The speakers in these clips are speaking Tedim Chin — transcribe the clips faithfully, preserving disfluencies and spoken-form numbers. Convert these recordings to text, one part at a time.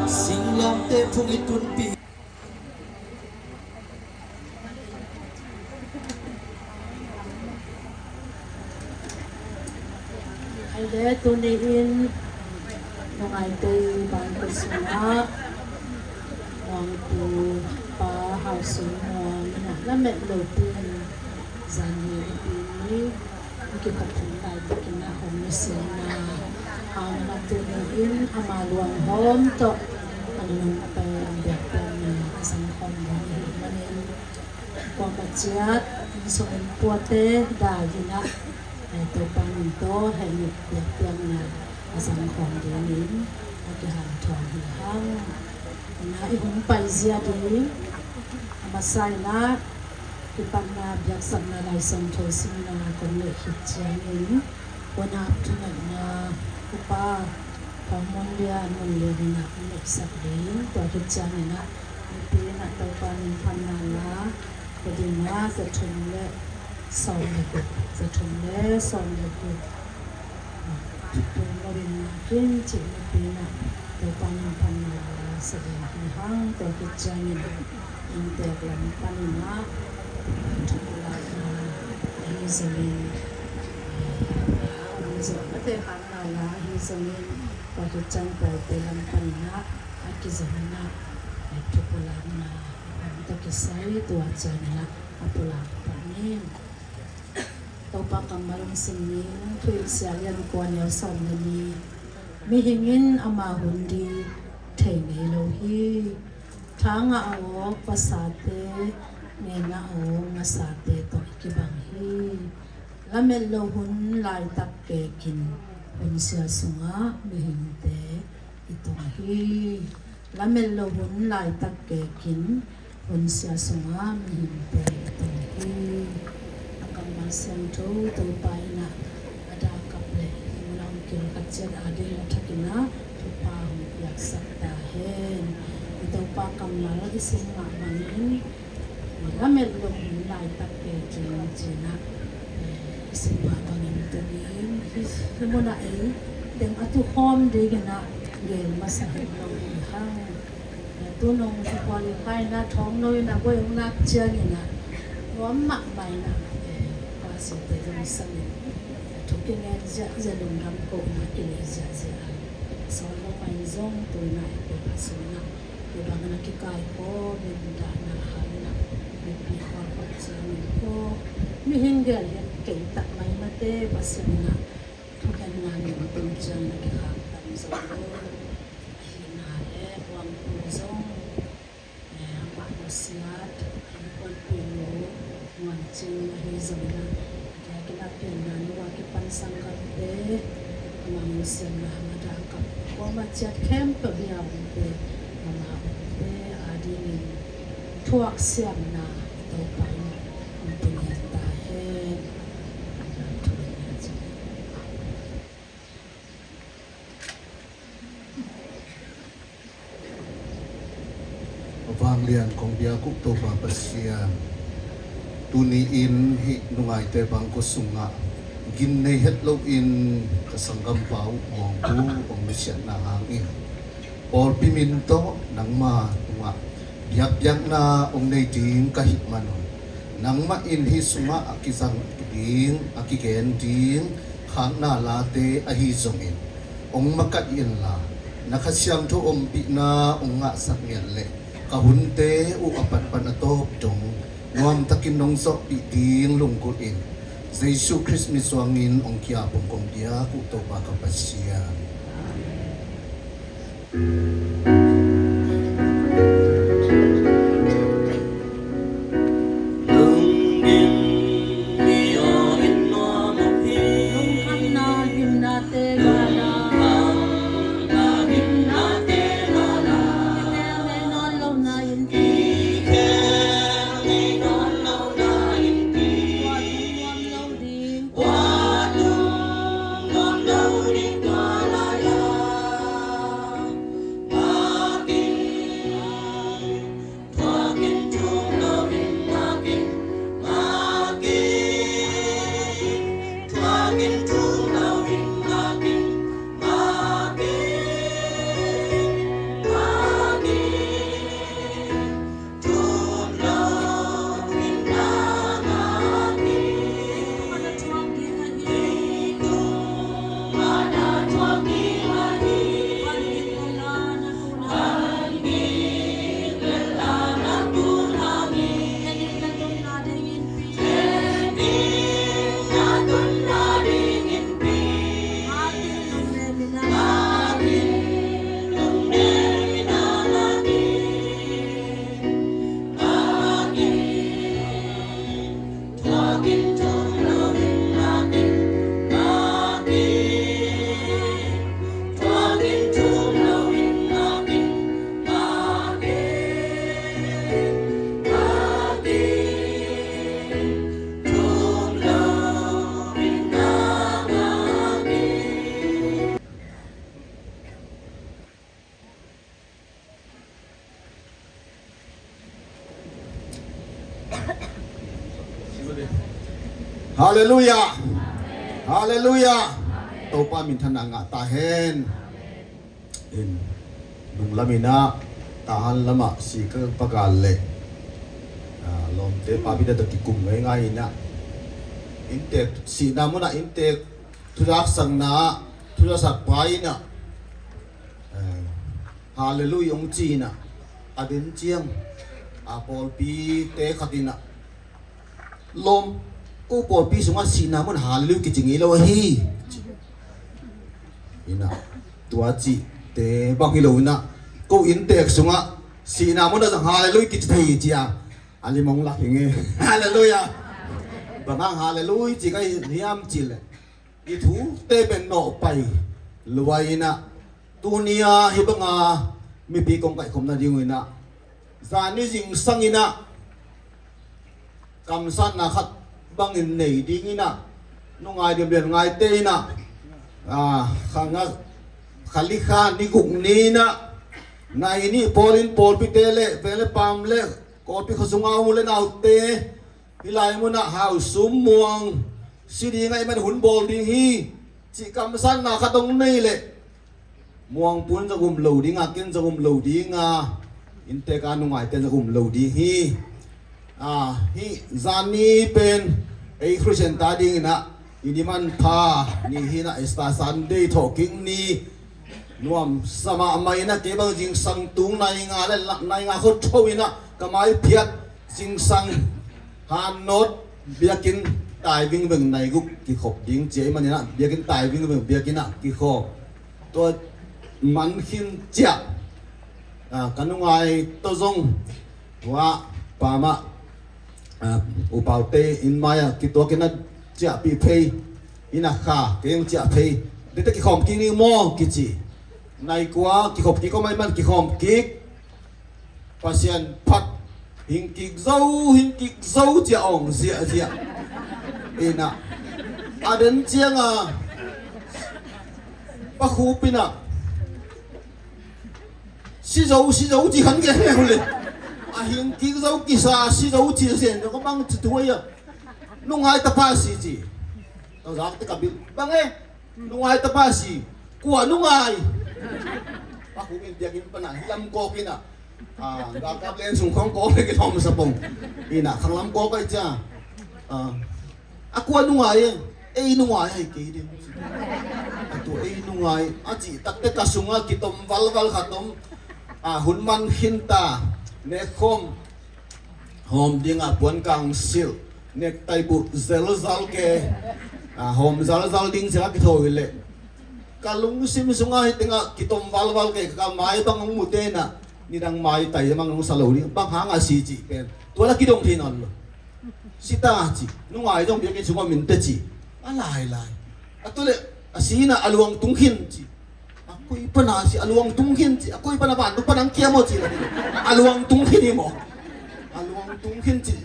Singlawmte phung i tunpih. Aide, tuni-in Nungaite i bangkua sungah Muangpu Pa Hau Sung Muang in ah lamet lopi in zan ni i pi i kiphathun laitakin ah hong nusiatna hangin ah tuni-in ama luanghawm tawh a nunung pen biakpiakna a zang khawm ding ahih manin, kuamah ciat inn sung inn puate dai in ah, eh, Topa min tawh hehnih biakpiakna a zang khawm dingin a kihanthawn hi hang. Ina i hong paizia ding a masa in ah kipatna biaksakna Lai Siangtho simna kong neih khit ciangin, Hunap thungetna Upa Thawng Mun Lian, Mun Lian in ah hong neihsak ding, tua khit ciangin ah mipi in ah Topa min phatna la pia ding a, za thum le sawm le guk, za thum le sawm le guk. Tua lo in ah kin cih mipi in ah Topa min phatna la sa ding hi hang. Tua khit ciangin inntek lam panin ah thupulakna ahi zongin, eh, hong zawh mate khakna la ahi zongin, tua khit ciang pawlte lam panin ah a kizom in ah, eh, thupulakna hong tawh kisai, tua ciangin ah a pulak pah ni. Topa kammal hong sim ni. Thuhilh Sia lian kua, neu sawm le nih. Mihing in ama hun ding thei ngei lo hi. Tha ngah a awk vasate, ngen ngah a awk ngasate tawh i kibang hi. Lamet loh hun laitak kekin hun sia sungah mihingte i tong hi. Lamet loh hun laitak kekin hun sia sungah mihingte i tong hi. A kammal siangtho Topa in ah a dakap le i mulang kil khat ciat a ding a thakin ah thupha hong piaksak ta hen. I Topa kammal i sim mah bangin, lamet loh hun laitak kekin ci-in ah, eh, i sim mah bangin tuni-in hih, hih munah ei teng a tukhawm dingin ah gen masa het lo hi hang. Eh, tu nong qualify in ah thawng lo in ah buai hong lak ciangin ah nuam mahmah in ah, eh, pastorte zong sangin, eh, thu kingen ziahziah, lungdam kohna kilei ziahziah a, sawl lo mah in zong tu in ah i Topa sungah hih bangin a kikaih kawmin dahna hangin ah mipi khawlkhat ciangin, aw, mihing gel hi kei tak mah mate, Pasian in ah thukhenna nungtung ciangin a kikhak tam zo lo. Ahihna le Muangpu zong, eh, amah nusiat, a innkuanpihnu Muan Cing ahi zongin ah, a diakin ah pianna nung a kipan sanggamte, amah nusiatna hang a dakap kuamah ciat khempeuh hi a omte, amah omte adingin thuaksiamna Topa in hong pia ta hen. A vanglian kong biak uh Topa Pasian, tuni-in hih Nungaite bangkua sungah gim nei het loin ka sanggampa uh Muangpu hong nusiatna hangin pawlpi min tawh nangma tungah biakpiakna hong nei ding ka hih manun, nangmah in hih sungah a kizang ding, a kigen ding khakna late ahi zongin hong makaih inla, na Kha Siangtho ompihna hong ngahsak ngiat leh ka hunte uh a patpan a tawp dong nuamtakin nong zawhpih ding lunggulhin, Jesu Khrist min suangin hong ki-ap, hong kong biak uh Topa ka Pasian. Halleluiah. Halleluiah. Topa minthanna ngah ta hen. In nunglam inah, tahan lamah sika pagal le, ah, lawmte papite tawh kikum ngeingai inah, inntek sihna munah inntek thuzaksakna ah thuzaksak pa inah, eh, halleluiah hong ci inah, a den ciang, ah, pawlpite khat inah, lawm, ko pawlpi sungah sihna mun halleluiah kici ngei lo ahi. Inah, tua cihte bang hi lo inah, ko inntek sungah sihna mun a zang halleluiah kici thei hi ci a, a lim hong lak hi ngei. Halleluiah. Bang hang halleluiah ci ka hiam cih leh, i thute pen nawhpai lua inah, tuni-a hih banga mipi kong kaihkhopna ding uh inah, zani zingsang inah kamsatna khat bangin nei ding inah, nungai lianlian ngaite inah, ah, kha nga, kha li kha ni guk ni inah, nai nih pawl in pawlpite le veng le paam le kawlpi khuasung a u le naute, hih lai munah Hau Sum Muang si ding ahih man hun bawl ding hi cih kamsatna khat hong nei leh, Muangpu in zong um lo ding a, ken zong um lo ding a, inntek a nungaite zong um lo ding hi. Ah, hih zani pen ei Khristian ta ding inah i ni manpha ni hi inah, Easter Sunday, thawhkik ni, nuamsa mahmah inah, kei bang zingsang tung nai nga le la-, nai nga khua tho inah ka mai phiat, zingsang hannawt biakinn tai vingveng nai guk kikhop ding ci ahih man inah, biakinn tai vingveng biakinn ah kikhop. Tua man khin ciah, ah, ka nungai tawh zong tua pamah, ah, upaute inn mai-ah kituakin a ciahpih phei, inn a kha kei hong ciah phei, dete kikhawm kik ni maw kici. Nai kua kikhop kik, kua mai man kikhawm kik. Pasian phat, hing kik zo, hing kik zo ci a awng ziahziah. Inah, a den cianga Pa Khup inah, si zo, si zo ci khan geng le. A hing kik zo kisa, si zo ci zen, ka bang ci tu a, nungai tapa si ci. Ka zakte ka bil bang e. Nungai tapa si. Kua nungai? Pa Khup in biakinn pana lam kawk inah, ah, galkap len sung khawng kawk le kilawm sa pong. Inah khang lam kawk ai cia. Ah, a kua nungai e? Ei nungai ai kei ding. A tua ei nungai a cih takte ka sungah kitom valval khat om. Ah, hun man khinta, nekkhawm hawm dingah puan kangsilh, nektai buh zelzal ke, ah, hawm zalzal ding ciah kitho hi leh, ka lungsim sungah hih tengah kitom valval ke, ka mai bang hong mute inah, nidang maitai bang hong sa lo ding, bang hang a si cih pen tua la kidong thei nawn lo. Si ta ci, nungai zong biakinn sungah minte ci, a lailai. A tu le, a si inah a luang tung khin ci. A koi pana si, a luang tung khin ci, a koi pana vantung pana hong kiam aw ci la. A luang tung khin hi maw? A luang tung khin ci.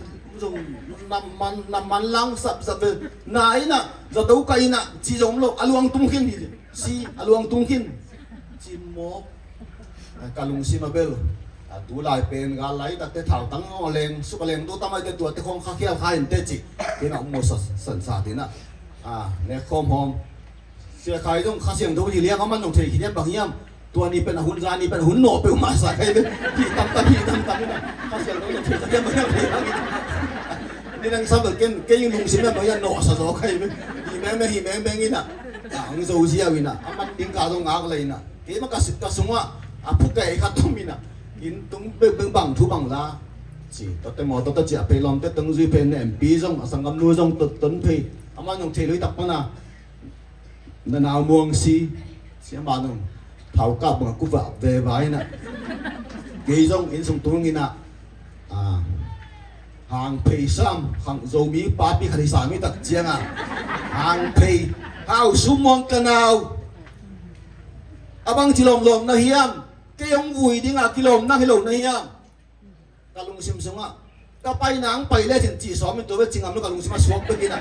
Zong na man, na man lang sapsap ve. Na inah, zato ka inah ci zong lo, a luang tung khin hi. Si, a luang tung khin ci maw? Ka lungsim a bel, a tu lai pen gal lai takte thautang a leng, suk a leng tu tamaite tuate khawng kha khial kha inteh ci. Tina um maw sa, san sa tina. Ah, nekkhawm hawm. Sia Khai zong Kha Siangtho hi liang, aman zong thei khin hiam bang hiam. Tua ni pen a hun, zani pen a hun nawh peuhmah sa khai ve. Hi tamtam, hi tamtam hi na. Kha Siangtho zong thei khin hiam bang hiam, thei khin hiam. Ni nang sam lo ken, kei lungsim hiam bang hiam nawh sa zaw khai ve. Hi mengmeng, hi mengmeng hi na. Ah, hong zo ziau hi na. Aman ding ka zong ngak lei hi na. Keimah ka si-, ka sungah a phukei khat om hi na. Inn tung beng beng bang thu bang la. Ci, tua te maw, tua te ci a pei lawm te tung zui pei na M P zong, a sanggamnu zong tua tung pei. Aman zong thei lui tak pan a. Na nau muang si, siamah nung thau kap bang a kuva veva hi na. Kei zong inn sung tung hi na. Ah, hang phei sam, hang Zomi papi khat hi sam hi tak ciang a. Hang phei, hau sum muang ka nau. A bang ci lawmlawm na hiam, kei hong vui ding a kilawm nang hi lo na hiam. Ka lungsim sungah, ka paina ang pai lecin cih sawm in tua ve cingam lo ka lungsim a suak bek in a.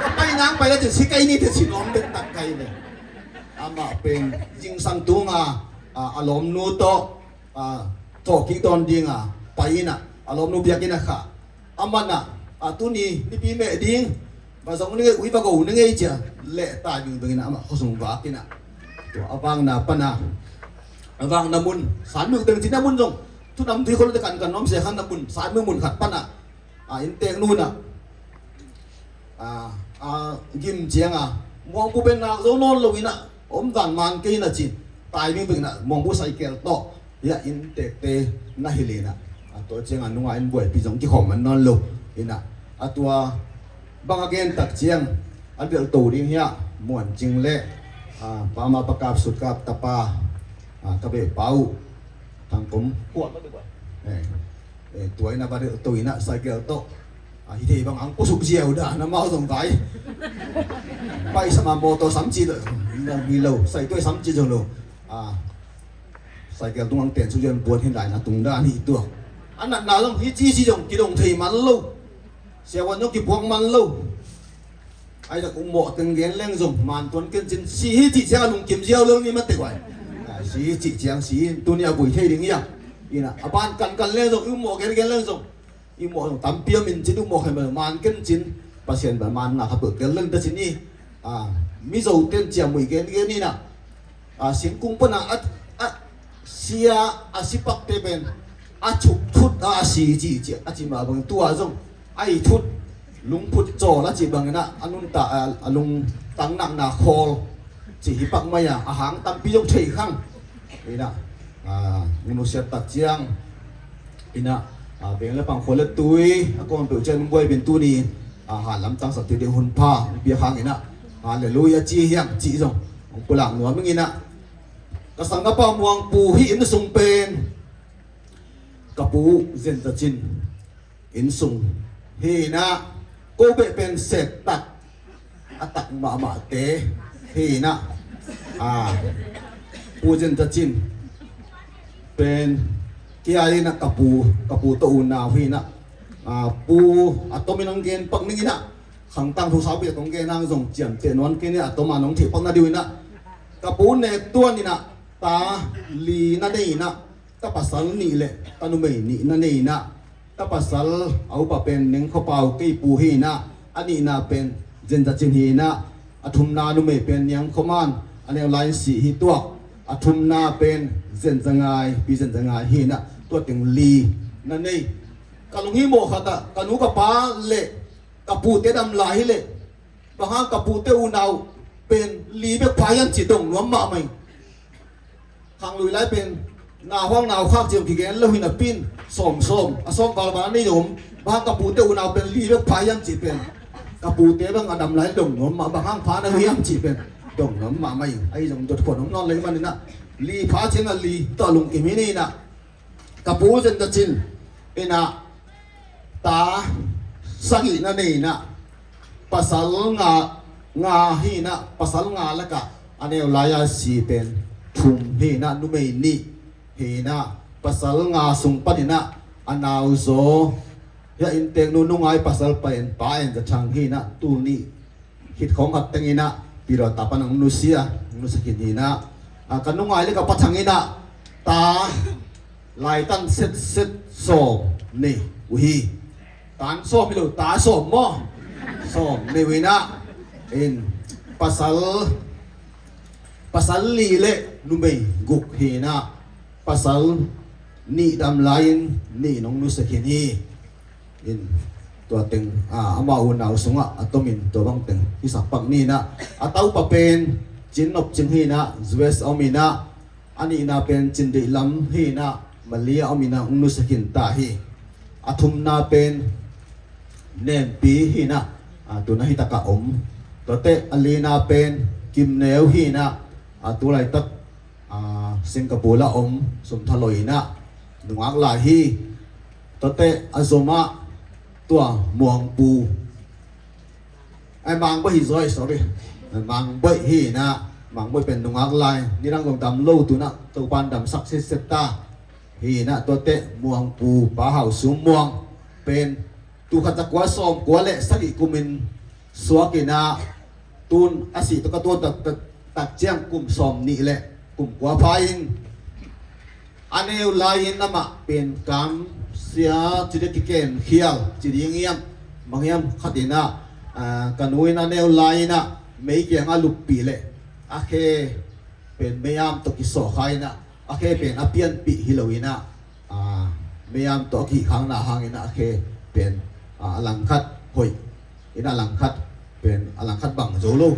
Ka paina ang pai lecin si kei ni te ci nuam bek tak kai ve. Amah pen zingsang tunga, a, a lawmnu tawh, a, thawhkik dawn dinga pai in a, a lawmnu biakinn a kha. Amah na, a, tuni nipi meh ding, va zong ni ngei, ui va go ni ngei cia leh tai bingbing inah amah khuasung vak inah, tua a vakna pana, a vakna mun, San Myo teng cina mun zong thu nam tui khol te kan kan nuam sia khan na mun, San Myo mun khat pana a inntek nu inah a, a gim cianga Muangpu pen nak zo nawn lo inah om dan man kei inah ci, tai bingbing inah Muangpu cycle tawh hi a inntekte na hilh inah, a tua cianga nunga in buaipi zong kikhawm man nawn lo inah, a tua bang a gen tak ciang a delhto ding hi a, Muancing le a, Pa Ma Pa Kap Sut Kap tapa, a, ka beh pa uh Thangkom Khual, eh, eh, tua inah va delhto inah cycle tawh a, hi thei bang ang kusuk ziau dan amau zong vai. Pai sama motor sam ci lo, lo, sai tuai sam ci zo lo. A, cycle tung ang ten su zian buan hin lai na tung dan hi tua. A natna zong hi ci si zong kidong thei man lo. Siavuan zong kipuak man lo. Ai tak um mawh teng gen leng zong man tuan ken cin si hi cih ciang a lungkim ziau lo ni mate guai. A, si hi cih ciang si hi tuni a vui thei ding hi a. Inah a ban kan kan leng zong, i um mawh gen gen leng zong, i mawh zong tampi a min cin, i um mawh khen man ken cin, Pasian ba man na kha peuh kel leng ta cin hi. A, Mizo ten ciamui gen gen inah, a, singkung pana a, a sia a sipakte pen a chuk thut a, a si ci ci a ci mah bang tua zong a i thut lungphut cawl a ci bang inah a nunta a, a lungtang nakna khawl ci hi pak mai a, a hang tampi zong thei khang inah, a, nusiat tak ciang inah, a, beng le pang khua le tui a kawm peuh cian buai bin tuni, a, ha lamtang sak ti ding hun pha bia khang inah, Halleluia ci hiam ci zong hong pulak nuam ing inah, ka sang ka pa Muangpu hi inn sung pen ka pu Zen Za Cin inn sung hi inah, ko beh pen set tak a tak mahmahte hi inah, a, pu Zen Za Cin pen kia inah ka pu, ka pu tawh unau hi inah, a, pu a tomin ang gen pak ning inah, khangtang thu saupi a tong gen ang zong ciamteh nuan kei inah, a toma nong thih pak na diu inah, ka pu Nek Tuan inah ta li na nei inah, ta pasal nih le ta numei nih na nei inah, ta pasal a upa pen Neng Khua Pau kei pu hi inah, a nihna pen Zen Za Cin hi inah, a thumna numei pen Niang Khua Man, a neu lai in si hi tuak, a thumna pen Zen Za Ngai, pi Zen Za Ngai hi inah, tua teng li na nei. Ka lunghimawh khat ah ka nu ka pa le ka pute dam lai hi leh, bang hang ka pute unau pen li bek pha hiam ci dong nuam mahmah ing. Khanglui lai pen na huang nau khak ciang kigen lo hi napi in sawm sawm, a sawm valval a nei om. Bang hang ka pute unau pen li bek pha hiam ci pen, ka pute bang a dam lai dong nuam mah, bang hang pha na hiam ci pen dong nuam mahmah ing. Ahi zong dot khuan om nawn lei man inah, li pha ciang a li tawh lungkim hi ni inah, ka pu Zen Za Cin inah ta sagih na nei inah, pasal nga, nga hi inah, pasal nga lakah a neu lai-a si pen thum hi inah, numei nih hi inah, pasal nga sung pan inah a nau zaw hi a, inntek nu nungai pasal pen Pa En Za Thang hi inah, tul nih khit khawng khat teng inah, pi lua ta pan ang nusia, ang nusia khin hi inah, a, ka nungai le ka Pa Thang inah ta laitan setset sawm nei uh hi. Tan sawm hi lo, ta sawm maw? Sawm nei uh inah, in pasal, pasal li le numei guk hi inah, pasal nih dam lai-in nih nong nusia khin hi. In tua teng, a, amau unau sungah a tomin tua bang teng hisak pak ni inah, a taupa pen Cin Nop Cing hi inah, U S om inah, a nihna pen Cin Deih Lam hi inah, Malaysia om inah, hong nusia khin ta hi. A thumna pen Nempi hi inah, a, tuna hi takah om. Tuate a lina pen Kim Neu hi inah, a, tu laitak a, Singapore la om, sum thaloi inah nungak lai hi. Tuate a zomah tua Muangpu, ai, Mangboih hi zoi, sorry. Mangboih hi inah, Mangboih pen nungak lai, nidang zong dam lo, tunah Topan damsak sitset ta hi inah, tuate Muangpu, Pa Hau Sum Muang pen tul khat za kua sawm kua le sagih kumin suak inah, tun a sih tawh ka tuan tak, tak, tak ciang kum sawm nih le kum kua pha in, a neu lai-in amah pen kamsia ci ding, kiken khial ci ding hiam, bang hiam khat inah, Ah, ka nu in a neu lai in ah mei kiangah luppih leh a khe pen mei-am tawh kisawhkha in ah, a khe pen a pianpih hi lo in ah, ah, mei-am tawh a kihihkhakna hangin ah a khe pen, ah, a langkhat hoih in ah a langkhat pen a langkhat bang zo lo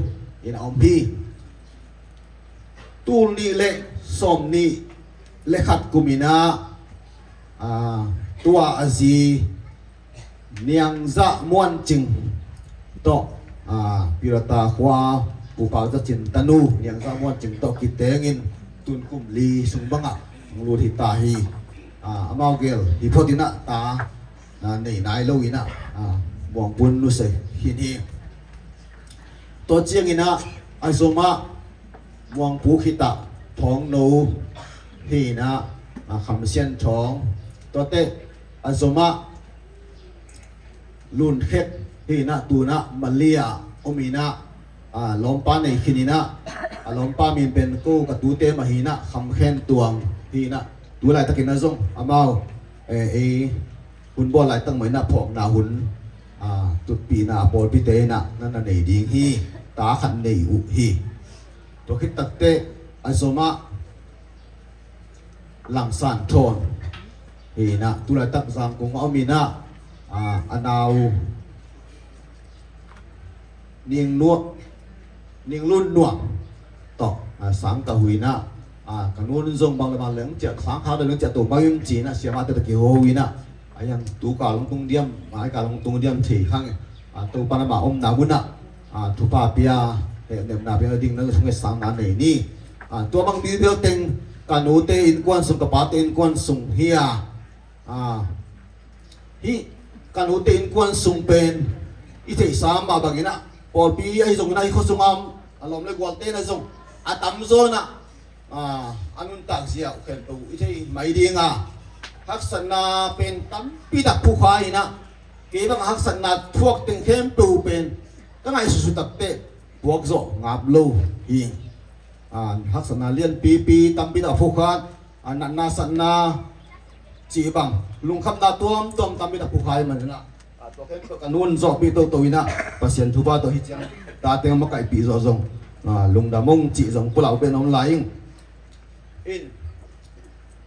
in ah om hi. Tul nih le sawmnih le khat kum in ah, ah, tua a zi Niangzah Muancing tawh, ah, Pirata khua Pu Pak Za Cin tanu Niangzah Muancing tawh kitengin tun kum li sung bangah hong lut hi ta hi. Ah, amau gel hi phot in ah ta, ah, nei nai lo in ah, ah, Muangpu nusia khin hi. Tua ciangin ah a zomah Muangpu khitah Thawng No hi in ah, ah, Kham Sian Thawng, tuate a zomah Lun Khet hi in ah, tu in ah Malaysia om in ah, ah, lawmpa nei khin in ah, a lawmpa min pen ko ka tute mah hi in ah, Kham Khen Tuang hi in ah, tu laitakin ah zong amau, eh, ei hun bawl laitak mah in ah phawkna hun, ah, tutpihna pawlpite in ah na na nei ding hi. Ta khat nei uh hi. Tua khit takteh a zomah Lang San Thawn hi in ah, tu laitak Zangkong a om in ah, ah, a nau Ning Nuak, Ning Lun Nuak tawh, ah, sang ka hu in ah, ah, ka nun zong bang le bang leng ciah, sang kha le leng ciah to bang in ci in ah, siamahte tawh kiho in ah, a yang tu kal hong tung diam, mai kal hong tung diam thei khang, ah, Topa in amah omna mun ah, ah, thupha pia, hehnemna pia ding na sung e sang na nei ni. Ah, tua bang bibel teng ka nute innkuan sung, ka pate innkuan sung hi a, ah, hih ka nute innkuan sung pen i theihsa mah bangin ah, pawlpi ahi zongin ah, hih khua sungah a lawm le gualte in ah zong a tamzaw in ah, ah, a nuntak zia uh khempeuh i thei mai ding a, haksatna pen tampi tak phukha in ah, kei bang haksatna thuak teng khempeuh pen ka ngaihsutsuh takteh puak zawh ngap lo hi. Ah, haksatna lianpipi tampi tak phukha, ah, natna satna cih bang lungkhamna tuamtuam tampi tak phukha hi man in ah, ah, tua khempeuh ka nun zawhpih toto in ah, Pasian thupha tawh hih ciang tate makaihpih zawh zong, ah, lungdam ung cih zong pulak pen om lai ing. In,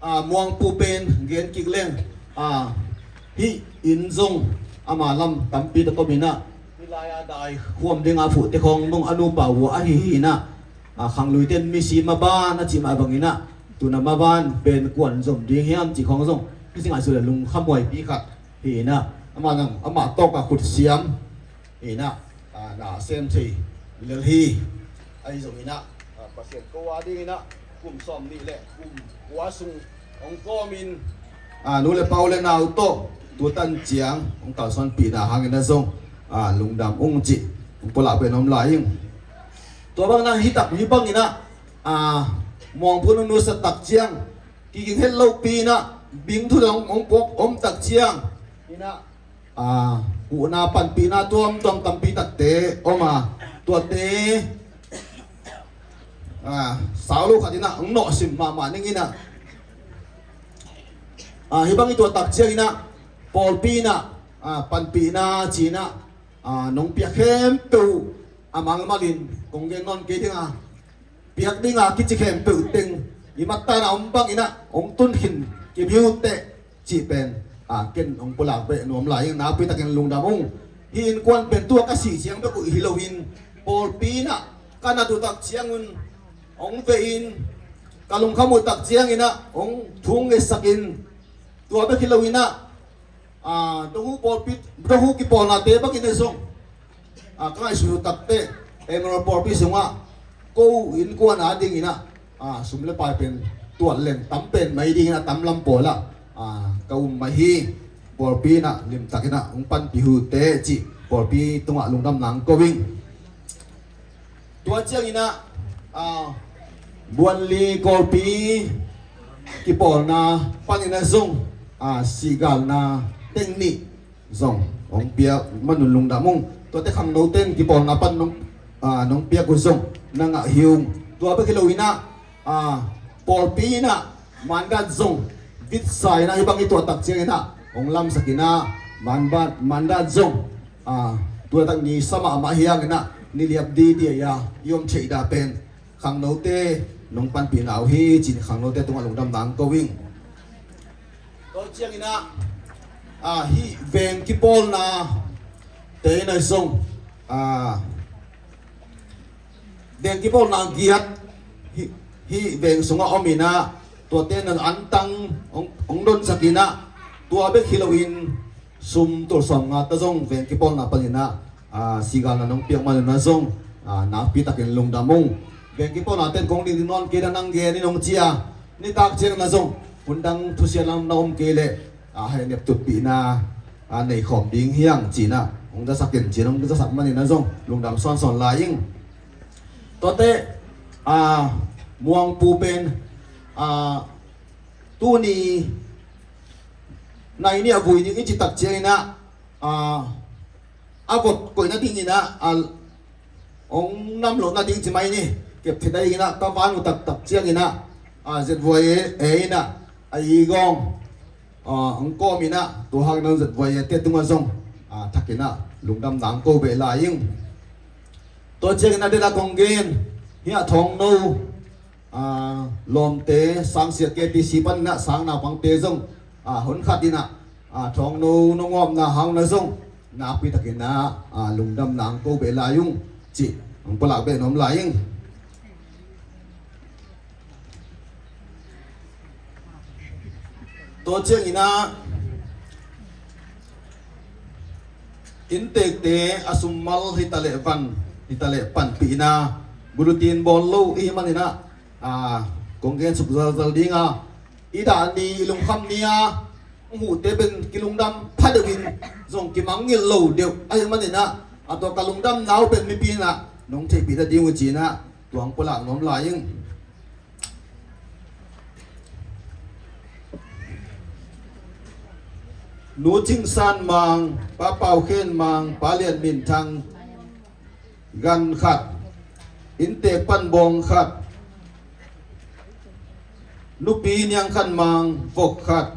ah, Muangpu pen gen kik leng, ah, hih in zong ama lam tampi tak om in ah, hih lai-a dai huam ding a fuhte khawng nung a nupa uh ahi hi in ah, ah, khangluite in misi maban a cih mah bangin ah, tu-in ah maban pen kuan zom ding hiam cih khawng zong hih si ngaihsut le lungkhamhuaipi khat hi in ah, amah nang, amah tawk a khut siam hi in ah, ah, na sem thei lel hi. Ahi zongin ah, ah, Pasian ko a dingin ah kum sawmnih le kum kua sung hong kawmin, ah, nu le pa u le nau tawh tu tan ciang hong kalsuanpihna hangin ah zong, ah, lungdam ung cih hong pulak pen om lai ing. Tua bang in ah hih tak hih bangin ah, ah, Muangpu nusia tak ciang kiging het lopi in ah bing thu dong hong puak om tak ciang in ah, ah, huhna panpihna tuamtuam tampi takte om a, tuate, ah, sau lo khat in ah hong nawhsim mahmah ning in ah, ah, hih bang i tuah tak ciangin ah pawlpi in ah, ah, panpihna ci in ah, ah, nong piak khempeuh a mangmalin kong gen nawn kei ding a, piak dinga kici khempeuh teng i mattan a om bangin ah hong tun khin kim hi uh teh cih pen, ah, ken hong pulak beh nuam lai ing. Nakpi takin lungdam ung. Hih innkuan pen tua ka sih ciang bek uh hi loin, pawlpi in ah ka nat uh tak ciangun hong veh in, ka lungkham uh tak ciangin ah hong thu hong ngetsak in, tua bek hi loin ah, ah, Dohu pawlpi, Dohu kipawlnate bangin ah zong, ah, ka ngaihsut uh takteh Emerald pawlpi sungah ko innkuan a dingin ah, ah, sum le pai pen tuat leng tam pen mai dingin ah tam lam pawl ah, ah, ka um mai hi. Pawlpi in ah limtakin ah hong panpih uh teh cih pawlpi tungah lungdamna hong ko ing. Tua ciangin ah, ah, Buanli Kawlpi kipawlna panin ah zong, ah, sihgalna teng nih zong hong piak manun lungdam ung. Tuate khangnote in kipawlna pan nong, ah, nong piak uh zong na ngah hi ung. Tua bek hi loin ah, ah, pawlpi in ah mandat zong vitsa in ah hih bang i tuah tak ciangin ah hong lamsak in ah mandat, mandat zong, ah, Tua tak ni sa mahmah hi hangin ah, ni liap didi a i om theih dah pen khangnote nong panpihna uh hi ci-in khangnote tungah lungdamna hong ko ing. Tua ciangin ah, ah, hih veng kipawlna te in ah zong, ah, veng kipawlna giat hih, hih veng sungah om in ah, tuate in ah antang hong, hong donsak in ah, tua bek hi loin sum tul sawmnga ta zong veng kipawlna panin ah, ah, sigalna nong piak manin ah zong, ah, nakpi takin lungdam ung. Veng kipawlna ten kong ding ding nawn kei a, nang gen in hong ci a, nitak ciangin ah zong hun dang thusia lam na om kei leh, ah, hei nep tutpihna, ah, nei khawm ding hi hang ci-in ah hong zasak in, ci-in hong zasak manin ah zong lungdam sawnsawn lai ing. Tuate, ah, Muangpu pen, ah, tuni nai ni a vui ding i cih tak ciangin ah, ah, a vot koih nadingin ah, ah, hong nam loh nading ci mai ni, kep thei nadingin ah ka van uh taktak ciangin ah, ah, Z Y A in ah a i gawng, ah, hong kawm in ah, tua hangin ah Z Y A te tungah zong, ah, thakin ah lungdamna hong ko beh lai ing. Tua ciangin ah dena kong gen, hih a Thawngno, ah, lawmte, Sangsia K T C panin ah sang naupangte zong, ah, hun khat in ah, ah, Thawngno nong omna hangin ah zong nakpi takin ah, ah, lungdamna hong ko beh lai ung cih hong pulak beh nuam lai ing. Tua ciangin ah inntekte a summal hi ta leh van, hi ta leh panpihna bulletin bawl lo i hih manin ah, ah, kong gen suk zalzal ding a, i dah ni, i lungkham ni a hong huhte pen kilungdam pha deuh in zong kimangngilh lo deuh ahih manin ah, a tua ka lungdamna uh pen mipi in ah nong theihpih nading uh ci-in ah tua hong pulak nuam lai ing. Nu Cing San Mang, Pa Pau Khen Mang, Pa Lian Min Thang, gan khat. Inntek pan bawng khat. Nupi Niang Khan Mang, vok khat.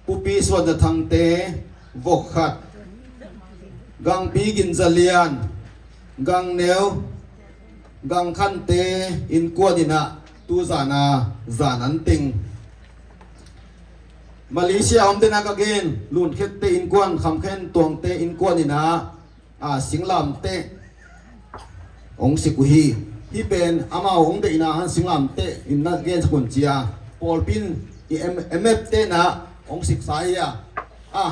Pupi Suan Za Thangte, vok khat. Gangpi Gin Za Lian, Gang Neu, Gang Khante innkuan in ah tu zan a zan an teng. Malaysia om dena ka gen, Lun Khette innkuan, Kham Khen Tuangte innkuan in ah, a, singlamteh hong sik uh hi. Hih pen amau hong deihna hang singlamteh in na gensak un ci a, pawlpi in i M-, M F te in ah hong siksa hi a. A,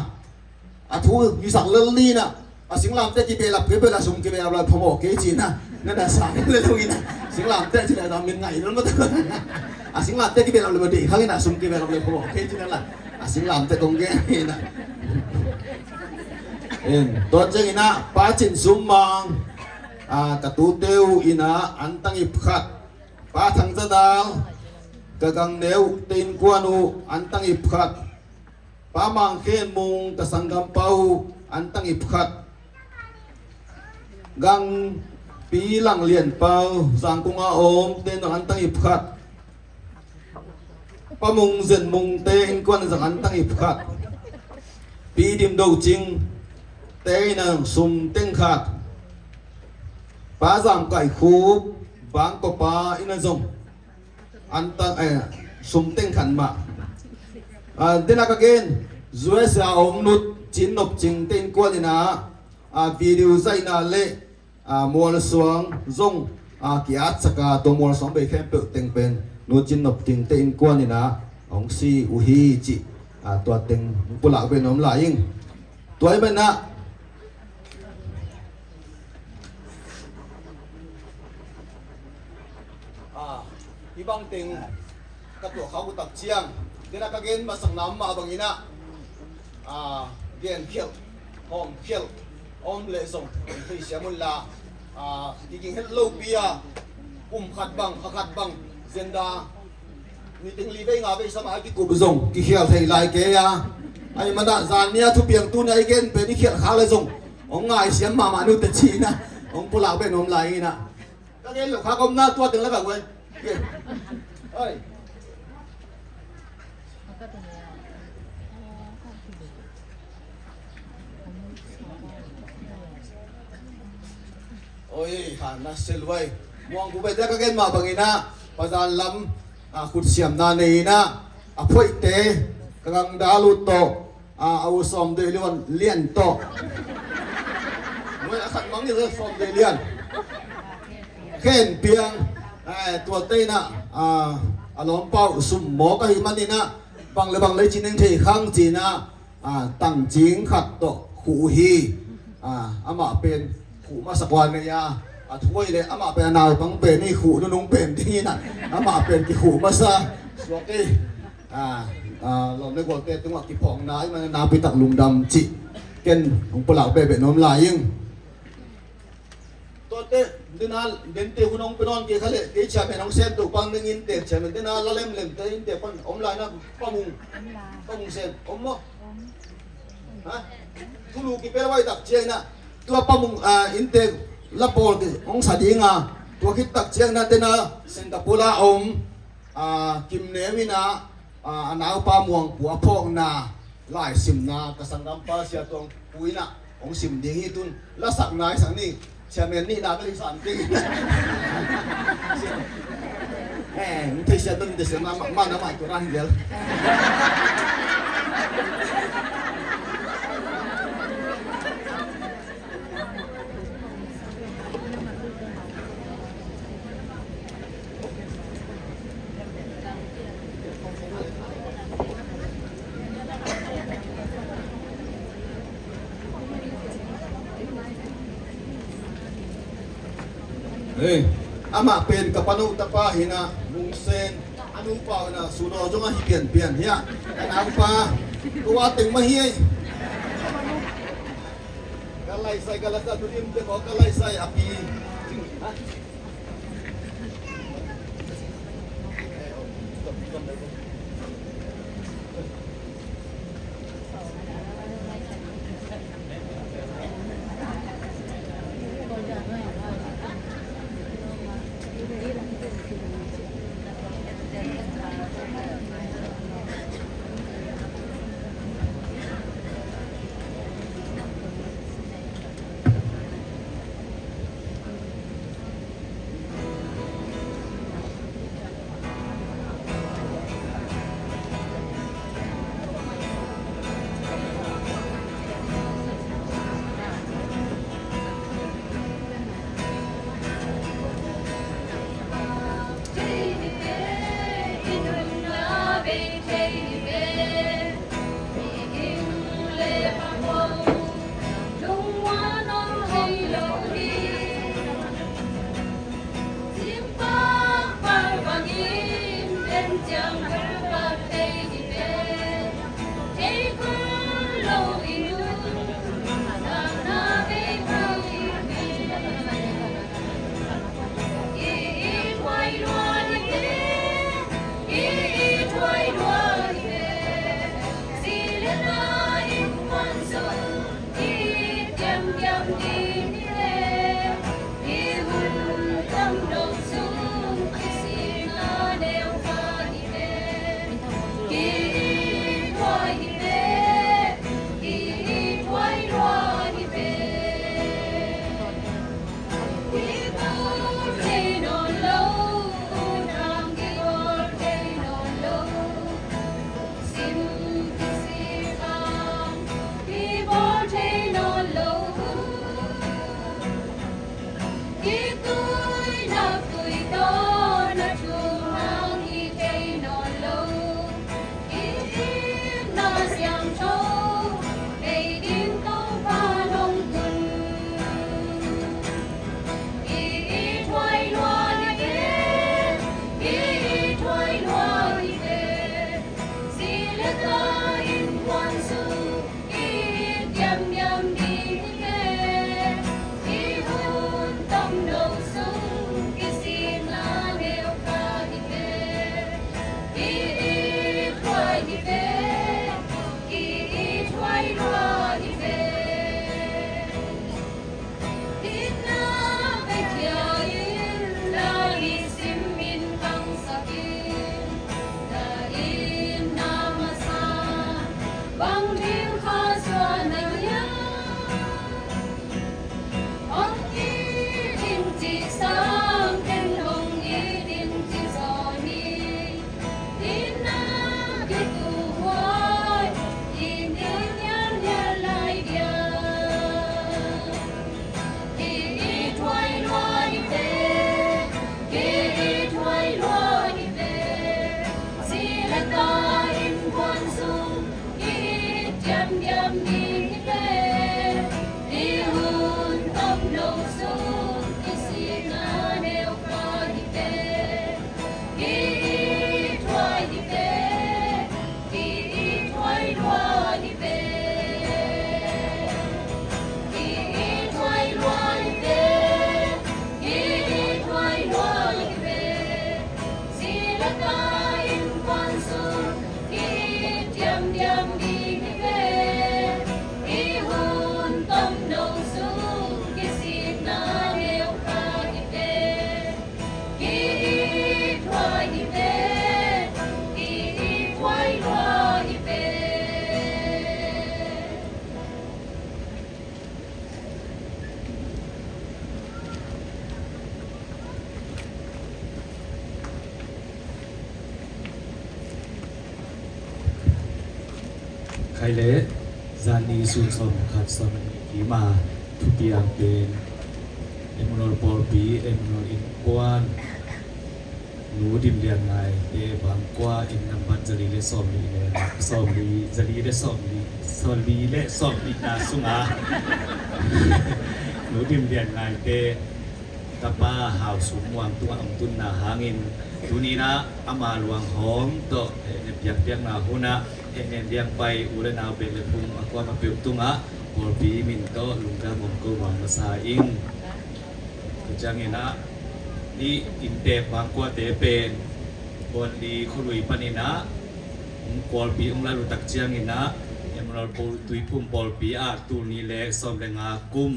a thu hisak lel ni in ah, a singlamteh kibehlap, kibehlap, sum kibehlap leh phamawh kei ci-in ah, na na sa lel lo in ah, singlamteh ci leh a min ngai lel mah. A singlamteh kibehlap leh mah deih khang in ah, sum kibehlap leh phamawh kei ci-in ah, a singlamteh kong gen in ah. In, tua ciangin ah, Pa Cin Sum Mang, a, ka tute uh in ah antang ip khat. Pa Thang Za Dal, ka Gang Neu te innkuan uh antang ip khat. Pa Mang Khen Mung, ka sanggampa uh antang ip khat. Gangpi Lang Lian Pau, Zangkong a om, te in zong antang ip khat. Pa Mung Zen Mung te innkuan in zong antang ip khat. Pi Dim Do Cing te in zong sum teng khat. Pa Zam Kai Khup, Bangkok pa in zong antang, eh, sum teng khat mah. Ah, dena ka gen, U S A a om Nu Cin Nop Cing te innkuan in ah, ah, video zaihna le, ah, mualsuang zong, ah, ki-atsak a, tua mualsuang bei khempeuh teng pen Nu Cin Nop Cing te innkuan in ah hong si uh hi cih, ah, tua teng hong pulak beh nuam lai ing. Tua ahih manin ah, ah, hih bang teng ka tuah khak uh tak ciang, dena ka gen masakna mah bangin ah, ah, genkhialh, hawmkhialh om leh zong theisiam un la, ah, kiging het lopi a, kum khat bang, kha khat bang, zenda niting li vei nga vei sa mah a kikup zong kikhial thei lai kei a. Ahih manin ah zan ni a thupiang tuni a i gen pen i khialh khak leh zong hong ngaisiam mahmah ni uh teh ci-in ah hong pulak beh nuam lai ing in ah. Ka gen lo kha, ka omna tua teng la ka guai. Oi. Oi, ha, na se luai. Muang ku bete ka gen mah bangin ah, Pazan lam, ah, khutsiamna nei in ah, a phoihte, ka gangdal uh tawh, ah, a u Sawm Dei Lian, Lian tawh. Muai a khat mang ni le Sawm Dei Lian. Khen piang, ah, tuate in ah, ah, a lawmpa uh sum mawk ahih manin ah, bang le bang lei cin eng thei khang ci in ah, ah, tangcing khat tawh khuh uh hi. Ah, amah pen khuh masa kua nei a, a thuai le amah pen a naupang pen hi, khuh nunung pen ding in ah, amah pen kikhuh masa suak hi. Ah, ah, lawm le gualte tungah kiphawkna ahih manin nakpi tak lungdam cih ken hong pulak behbeh nuam lai ing. Tuate, dena, dente hun hong pe nawn kei kha leh, kei chairman hong sem to pang ding inntek chairman, dena la lemlem te inntek pan om lai na, Pa Mung, Pa Mung sem, om maw? Ha? Thulu kipel vai tak ciang in ah, tua Pa Mung, ah, inntek la pawl kei hong sa ding a, tua khit tak ciang in ah, dena Singapore a om, ah, Kim Neu in ah, ah, a naupa Muang Pua phawkna, lai simna, ka sanggampa Sia Tuang Pu in ah hong sim ding hi tun. Lasak nai sang ni, chairman nihna ka hi san ding. Eh, hong thei sia tun, thei sia ma, ma, ma na mai tu ra hi lel. Hei, amah pen ka panu tapa hi in ah, Lungsen, a nupa uh in ah, Sudaw zong ahi pianpian hi a. Ka naupa, ko a teng mah hi ei. Ka laisai, ka laisai, tu dim te ko, ka laisai a pi. Ha? Khai le, zan ni sun sawm khat sawm ni kima thupiang pen Emmanuel pawlpi, Emmanuel innkuan, Nu Dim Lian Ngaite bangkua inn nambat zali le sawm li le sawm li, zali le sawm li, sawm li le sawm li na sunga Nu Dim Lian Ngaite tapa Hau Sum Muang tungah hong tunna hangin, tuni-in ah ama luanghawm tawh, eh, hehnem biakpiakna hunah, eh, hehnem liangpai u le nau beh le phung a kuamah peuh tungah pawlpi min tawh lungdam hong ko masa ing. Tua ciangin ah, hih inntek bangkuate pen Buanli khualui panin ah pawlpi hong lat uh tak ciangin ah, Emmanuel pawl, Tuiphum pawlpi ah tul nih le sawm le nga kum,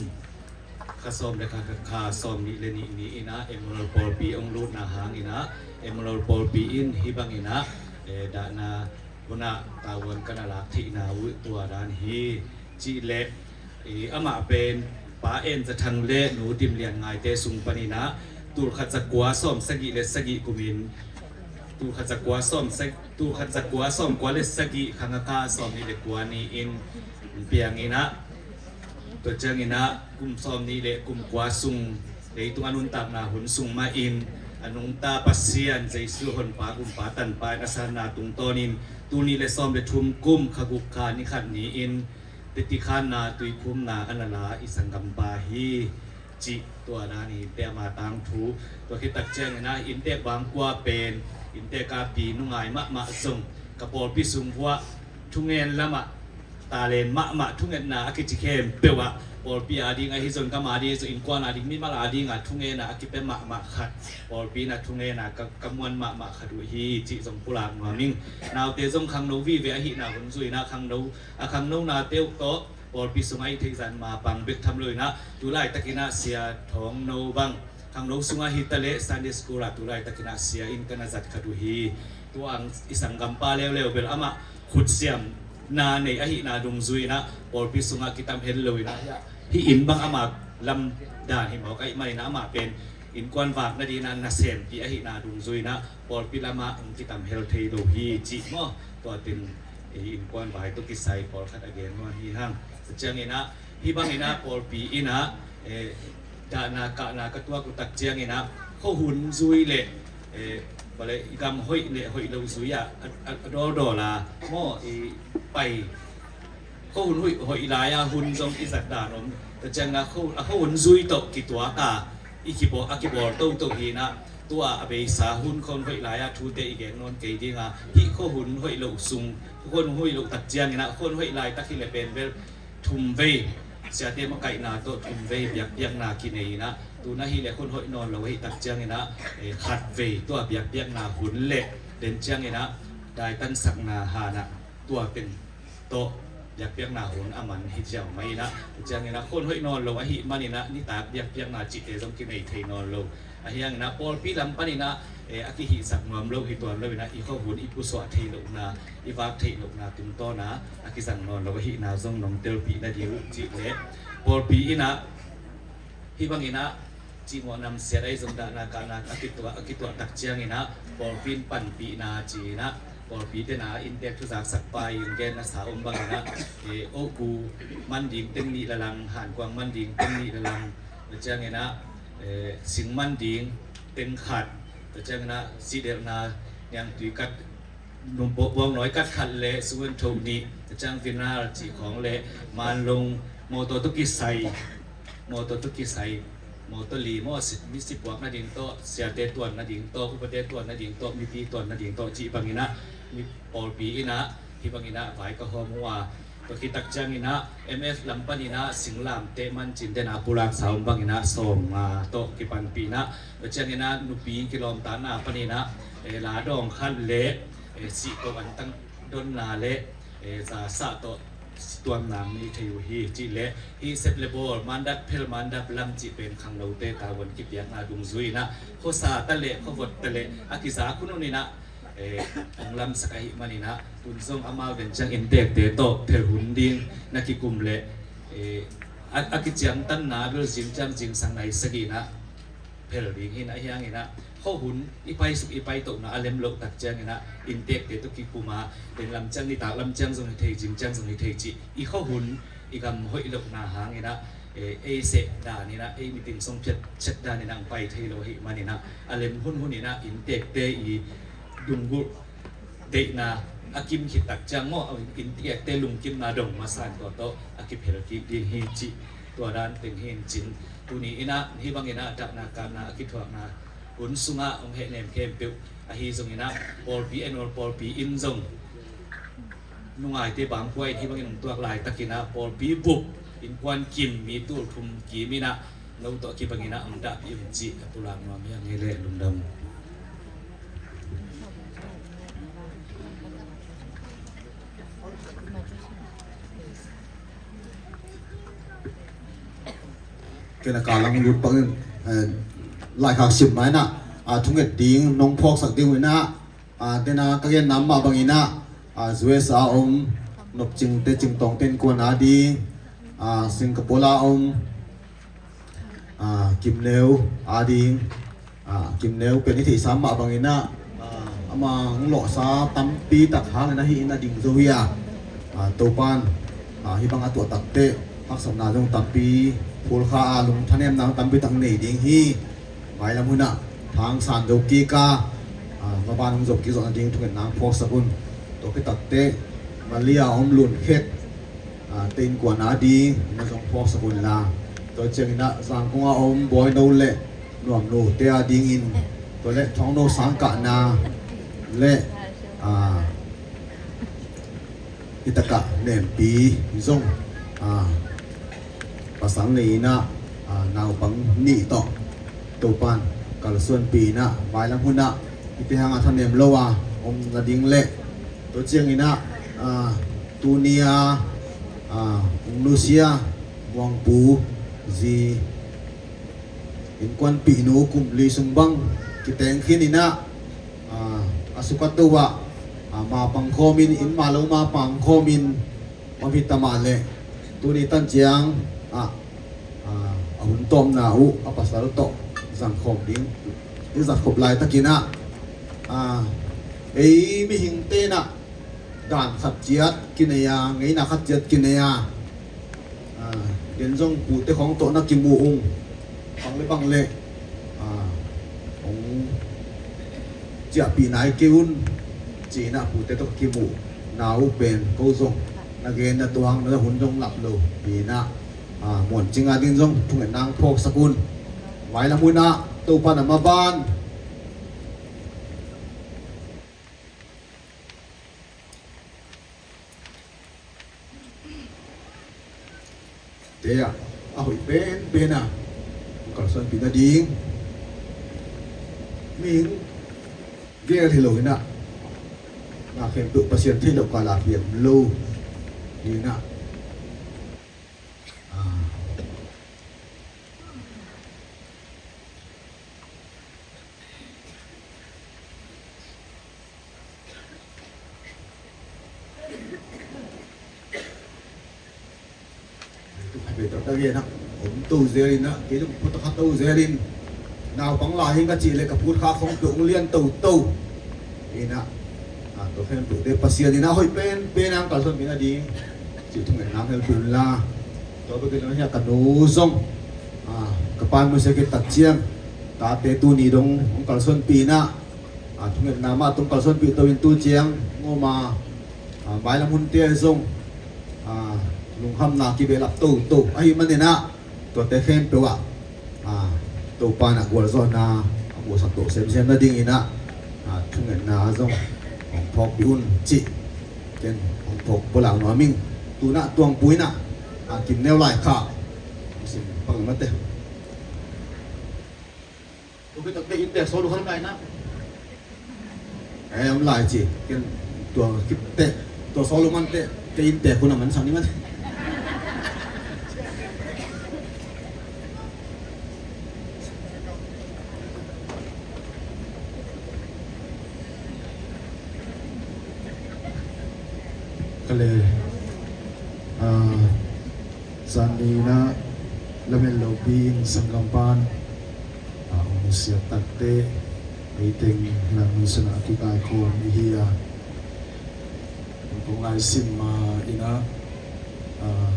kha sawm le kha, kha, kha sawm nih le nih ni-in ah Emmanuel pawlpi hong lutna hangin ah, Emmanuel pawlpi in hih bangin ah, eh, dahna hunah tavuan ka na lak theihna uh tua dan hi. Cih leh, eh, amah pen Pa En Za Thang le Nu Dim Lian Ngaite sung panin ah tul khat za kua sawm sagih le sagih kumin, tul khat za kua sawm sag-, tul khat za kua sawm kua le sagih khang a kha sawm nih le kua ni-in piangin ah, tua ciangin ah kum sawm nih le kum kua sung leitung a nuntakna hun sung mahin a nungta Pasian Jesu Honpa Gumpa Tanpa in a sanna tungtawnin tul nih le sawm le thum kum kha guk kha ni khat ni-in tetikhanna tuiphumna a na la i sanggampa hi. Cih tua dan hi, te ama tangthu. Tua khit tak ciangin ah inntek bangkua pen, inntek a pi nungai mahmah zong ka pawlpi sung uah thungen lamah talen mahmah thungetna a kici khempeuh ah pawlpi ading ahi zong, gam ading ahi zong, innkuan ading, mimal ading a thungetna a kipia mahmah khat, pawlpi in a thungetna ka, ka muan mahmah khat uh hi cih zong pulak nuam ing. Naute zong khangno vive ahihna hun zui-in ah khangno, a khangnonate uh tawh pawlpi sungah i theih zah mapang bek tham loin ah, tu laitakin ah Sia Thawng No bang khangno sungah hi ta leh Sunday school ah tu laitakin ah sia in ka na zat khat uh hi. Tua i sanggampa leuleu bel amah khutsiamna nei ahihna dungzui-in ah pawlpi sungah kitam hel loin ah, hih inn bang ama lam dan hi mawk ahih manin ah amah pen innkuan vak nadingin ah nasempi ahihna dungzui-in ah pawlpi lamah hong kitam hel thei lo hi cih maw. Tua teng, eh, innkuan vai tawh kisai pawlkhat a gen nuam hi hang. Tua ciangin ah, hih bangin ah pawlpi in ah, eh, dahna kahna ka tuak uh tak ciangin ah, khuahun zui le, eh, bale, i gam hoih le hoih lo zui ah, a, a, a dawldawl a maw, i pai. Khuahun hoih, hoih lai-a hun zong i zat dan om. Tua ciangin ah khua, a khuahun zui tawh kituak a, i kibawl, a kibawl toto hi-in ah, tua a beisa hun khuahun hoih lai-a thute i gen nawn kei ding a, hih khuahun hoih loh sung, khuahun hoih loh tak ciangin ah, khuahun hoih laitak hi leh pen bel thum vei, siate makaihna tawh thum vei biakpiakna kinei-in ah, tu-in ah hi leh khuahun hoih nawn lo ahih tak ciangin ah, eh, khat vei tua biakpiakna hun le den ciangin ah, daitansakna han ah tua teng tawh biakpiakna hun a man hi ziau mah in ah, ciangin ah khuahun hoih nawn lo ahih manin ah nitak biakpiakna cihte zong kinei thei nawn lo. Ahih hangin ah pawlpi lam panin ah, eh, a kihihsak nuam lo hi tuan loin ah, i khuahun i pusuah theih lohna, i vak theih lohna tungtawn a, a kizang nawn lo ahihna zong nong telpih nading uh cih leh, pawlpi in ah hih bangin ah cimawh namsiat ahi zong dahna kahna a kituah, a kituah tak ciangin ah pawlpi in panpihna ci-in ah, pawlpi tena inntek thuzaksakpa in genna sa om bangin ah, eh, ohku man ding teng nih lalang, hankuang man ding teng nih lalang, tua ciangin ah, eh, sing man ding teng khat, tua ciangin ah sihdelhna niangtui kat Nung Buangnawi kat khat le Suan Tho nih, Cangvinar cih khawng le Manlung mawtaw tawh kisai, mawtaw tawh kisai, mawtaw li maw, si, misi puak nading tawh, siate tuan nading tawh, upate tuan nading tawh, mipi tuan nading tawh cih bangin ah, mi pawlpi in ah, hih bangin ah vai ka hawm uh a, tua khit tak ciangin ah M F lam panin ah singlamteh mancin den a pulaksa om bangin ah sawmnga tawh kipanpih in ah, tua ciangin ah nupi kilawmtatna panin ah, eh, la dawng khat le, eh, sihto antang donna le, eh, zasah tawh situamna nei thei uh hi cih le, hih sep le bawl, mandap phel, mandap lam cih pen khangnote tavuan kipiakna dungzui in ah, khuasa ta le khuavot ta le a kiza khun un in ah, eh, hong lamsak ahih manin ah, tun zong amau den ciang inntekte tawh phel hun ding na kikum le, eh, a, a kiciangtanna bel zing ciang zingsang nai sagih in ah phel ding hi in ah, ahi hangin ah khuahun i paisuk i paitohna a lem loh tak ciangin ah inntekte tawh kikum a, den lam ciang, nitak lam ciang zong hi thei, zing ciang zong hi thei cih i khuahun i gam hoih lohna hangin ah, eh, ei seh dan in ah, ei miting song phiat ciat dan in ah hong pai thei lo ahih manin ah, a lem hunhun in ah inntekte i lunggulh deihna a kim khit tak ciang maw, inntekte lungkimna dong masa in tua tawh a kiphel kik ding hi cih tua dan teng hi in cin. Tuni in ah hih bangin ah dahna kahna a kithuakna hun sungah hong hehnem khempeuh ahi zongin ah, pawlpi, annual pawlpi in zong nungaite bangkua in hih bangin hong tuak laitakin ah, pawlpi bup innkuan kim, mi tul thum kim in ah no tawh kibangin ah hong dahpih un cih ka pulak nuam hi. A ngei leh lungdam. Kei na ka lang lut bangin, eh, laikhak sim mai in ah, ah, thunget ding nong phawksak ding uh in ah, ah, den a ka genna mah bangin ah, ah, U S A om Nopcingte, Cingtawngte innkuan a ding, ah, Singapore a om, ah, Kimneu a ding, ah, Kimneu pen i theihsa mah bangin ah, ah, ama hong lawhsa tampi tak hangin ahi in a ding zo hi a, ah, Topan, ah, hih bang a tuah takteh haksatna zong tampi phulkha a, lungthanemna zong tampi tak nei ding hi. Mailam hunah thangsan zo kik a, ah, maban hong zom kik zawh nading thungetna hong phawksak un. Tua khit takteh Malia om Lunkhet, ah, te innkuan a ding na zong phawksak un la. Tua ciangin ah Zangkong a om Bawino le Nuamnu te a dingin, tua le Thawngno Sangkahna le, ah, i takah Nempi zong, ah, pasal nei in ah, ah, naupang nih tawh Topan kalsuanpih in ah, mailam hunah i te hangah thanem lo a om nading le, tua ciangin ah, ah, tuni a, ah, hong nusia Muangpu zi innkuanpihnu kum li sung bang kiteng khin in ah, ah, a sukat do ah, ah, mapang khawmin, inn mah lo mapang khawmin om hi ta mah leh, tuni tan ciang ah, ah, a hun tawpna uh a pasal tawh zangkhawm ding i zat khop laitakin ah, ah, ei mihingte in ah dan khat ciat kinei a, ngeina khat ciat kinei a, ah, den zong pute khawng tawh na kimu ung, bang le bang le, ah, hong ciahpih nai kei un, ci-in ah pute tawh kimuhna uh pen ko zong na gen na tuang na hun zong lap lo hi in ah, ah, Muancing a ding zong thungetna hong phawksak un. Mailam hunah Topan a maban te ah a hoih penpen a hong kalsuanpih nading mihing gel hi lo in ah, na khempeuh Pasian theih loh kal a piang lo hi in ah, ah, Tuk khat vei tawh ta gen ah om to zel in ah, kei zong putak khat to zel in, naupang lai hi ing ka cih leh ka put kha khong peuh hong lian toto in ah, ah, tua khempeuh te Pasian in ah hoih penpen a hong kalsuanpih nading cih thungetna hong helpih un la. Tua bek in ah ka nu zong, ah, ka pa in musia khit tak ciang tate tuni dong hong kalsuanpih in ah, A thungetna mah tung kalsuanpih to in tu ciang ngawma, a, mailam hunte zong, a, lungkhamna kibehlap toto ahih maninah tuate khempeuh ah, a, Topa inah gualzawhna a musak to semsem nadinginah, a, thungetna zong hong phawkpih un cih ken hong phawk pulak nuam ing. Tunah tuangpu inah, a, kim neu lai kha. Sim pang mate. Tua khit takte innte sawl uh kha lai na. Eh, om lai ci. Ken tua khit teh, tua sawl uh man teh, te innte khun a man sang ni man. Ka le, ah, Zan ni inah lamen lopi in sanggampan, ah, hong nusiat takte, ei teng lang nusiatna a kikaikhawm i hi a. Kong laisim ma inah, ah,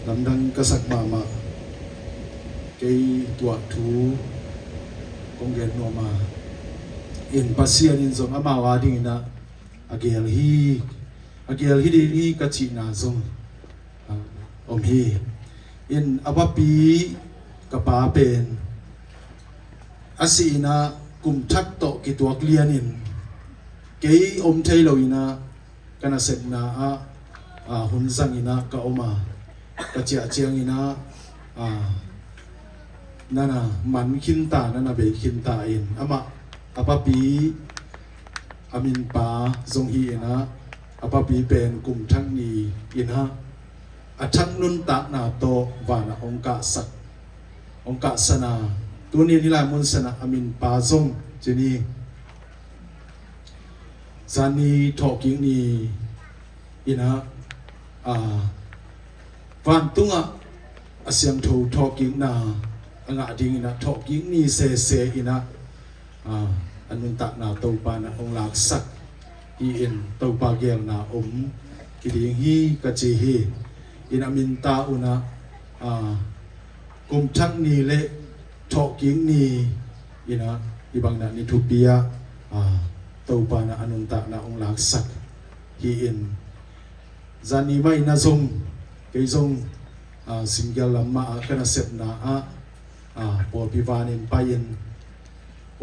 lamdang ka sak mahmah. Kei tuah thu kong gen nuam a, in Pasian in zong amau a dinginah a gel hi, a gel hi ding hi ka cihna zong, ah, om hi. In a papi ka pa pen a si inah kum thak tawh kituak lianin kei om thei lo inah ka nasepna ah, ah, hun zang inah ka om a, ka ciah ciang inah, ah, nana man khinta, nana bei khinta in amah a papi a minpa zong hi inah a papi pen kum thak ni inah a thak nuntakna tawh vanah hong kahsak, hong kahsana, tunin hih lai mun sanah a minpa zong ci ni. Zan ni thawhkik ni inah, a, vantungah a siangtho thawhkikna a ngah dinginah thawhkik ni sese inah, a, a nuntakna Topa inah hong laksak hi-in Topa gelna om hi ding hi ka ci hi. In a minta unah, a, kum thak ni le thawhkik ni inah i banginah ni thupi ah, a, Topa inah a nuntakna hong laksak hi-in zan ni mah inah zong kei zong, a, single lam mah ah ka nasepna ah, a, pawlpi vanin pai-in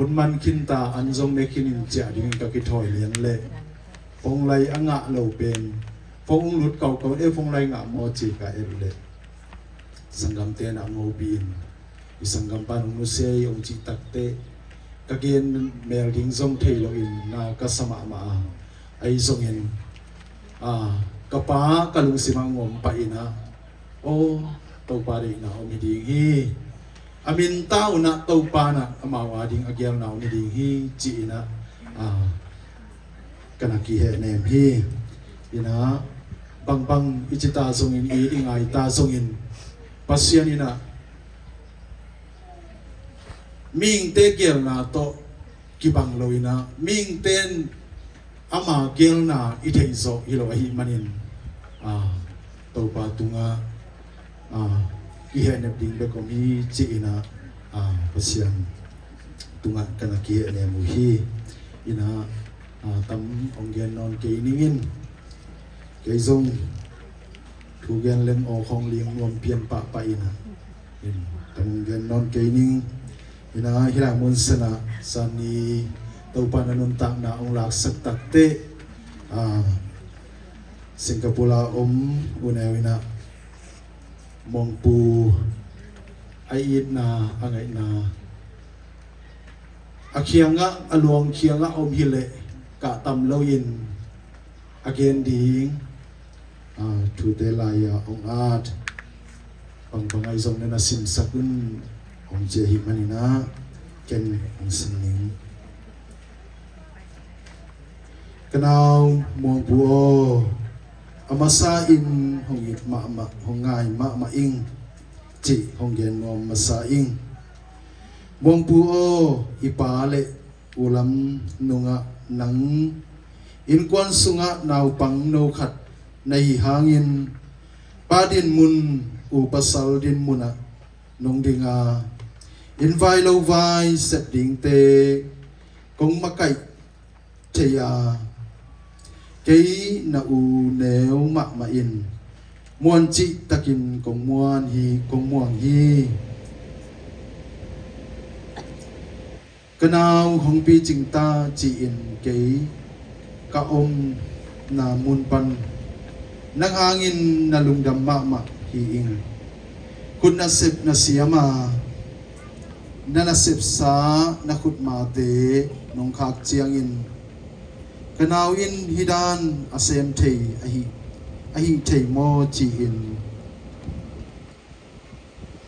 hun man khinta an zong ne khinin ciah dingin ka kithawi lian leh phone lai a ngah lo pen phone hong lut kaukau, eh, phone lai ngah maw ci ka et leh sanggamte inah ngopi in i sanggampa nung nusia i hong cih takte ka gen mel ding zong thei loin na ka sa mahmah a, ahi zongin, a, ka pa ka lungsim ah ngom pah inah, aw, Topa deihna om hi ding hi. A minta unah Topa inah amau a ding a gelna om hi ding hi ci inah, a, ka na kihehnem hi. Inah bangbang i cita zongin, i, i ngaita zongin Pasian inah mihingte gelna tawh kibang lo inah mihingte in ama gelna i theihzawh hi lo ahih manin, a, Topa tungah, a, kihehnep ding bek om hi ci inah, a, Pasian tungah ka na kihehnem uh hi. Inah, a, tam hong gen nawn kei ning in kei zong thu gen leng aw khong ling nuam pian pahpah inah, in tam hong gen nawn kei ning. Inah hih lai mun sanah zan ni Topa inah nuntakna hong laksak takte, a, Singapore a om u neu inah Muangpu a itna a ngaihna a khiangah, a luang khiangah om hileh kah tam loin a gen ding, a, thute lai-ah hong at. Bangbang ahi zong na na simsak un hong ci ahih maninah ken hong sim ning. Ka nau Muangpu aw, a masa in hong it mahmah, hong ngai mahmah ing cih hong gen nuam masa ing. Muangpu aw, i pa le u Lam nungah nang innkuan sungah naupang no khat na hi hangin pa dinmun, u pasal dinmunah nong ding a, inn vai lo vai sep dingte kong makaih thei a, kei na u neu mahmah in muan cihtakin kong muan hi, kong muang hi. Ka nau hong picing ta ci-in kei ka omna mun pan nang hangin na lungdam mahmah hi ing. Khut nasep na siam a, na nasepsa na khutmate nong khak ciangin ka nau in hih dan a sem thei ahi, ahi thei maw ci-in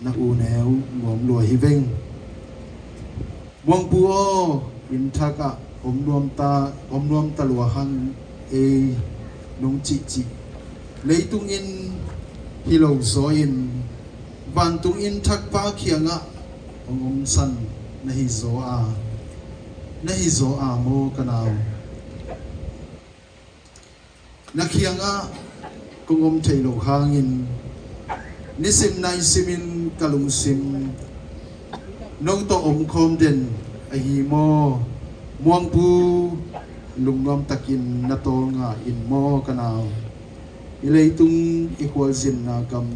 na u neu nuam lua hi veng. Muangpu aw, inn thak ah om nuam ta, om nuam ta lua hang ei, nong cihcih. Leitung inn hi lo zaw in vantung inn thak Pa kiangah hong omsan na hi zaw a, na hi zaw a maw ka nau? Na kiangah kong om thei loh hangin nisim naisimin ka lungsim nong tawh omkhawm den ahi maw? Muangpu, lungnuam takin na tawlnga in maw ka nau? I leitung i khualzinna gam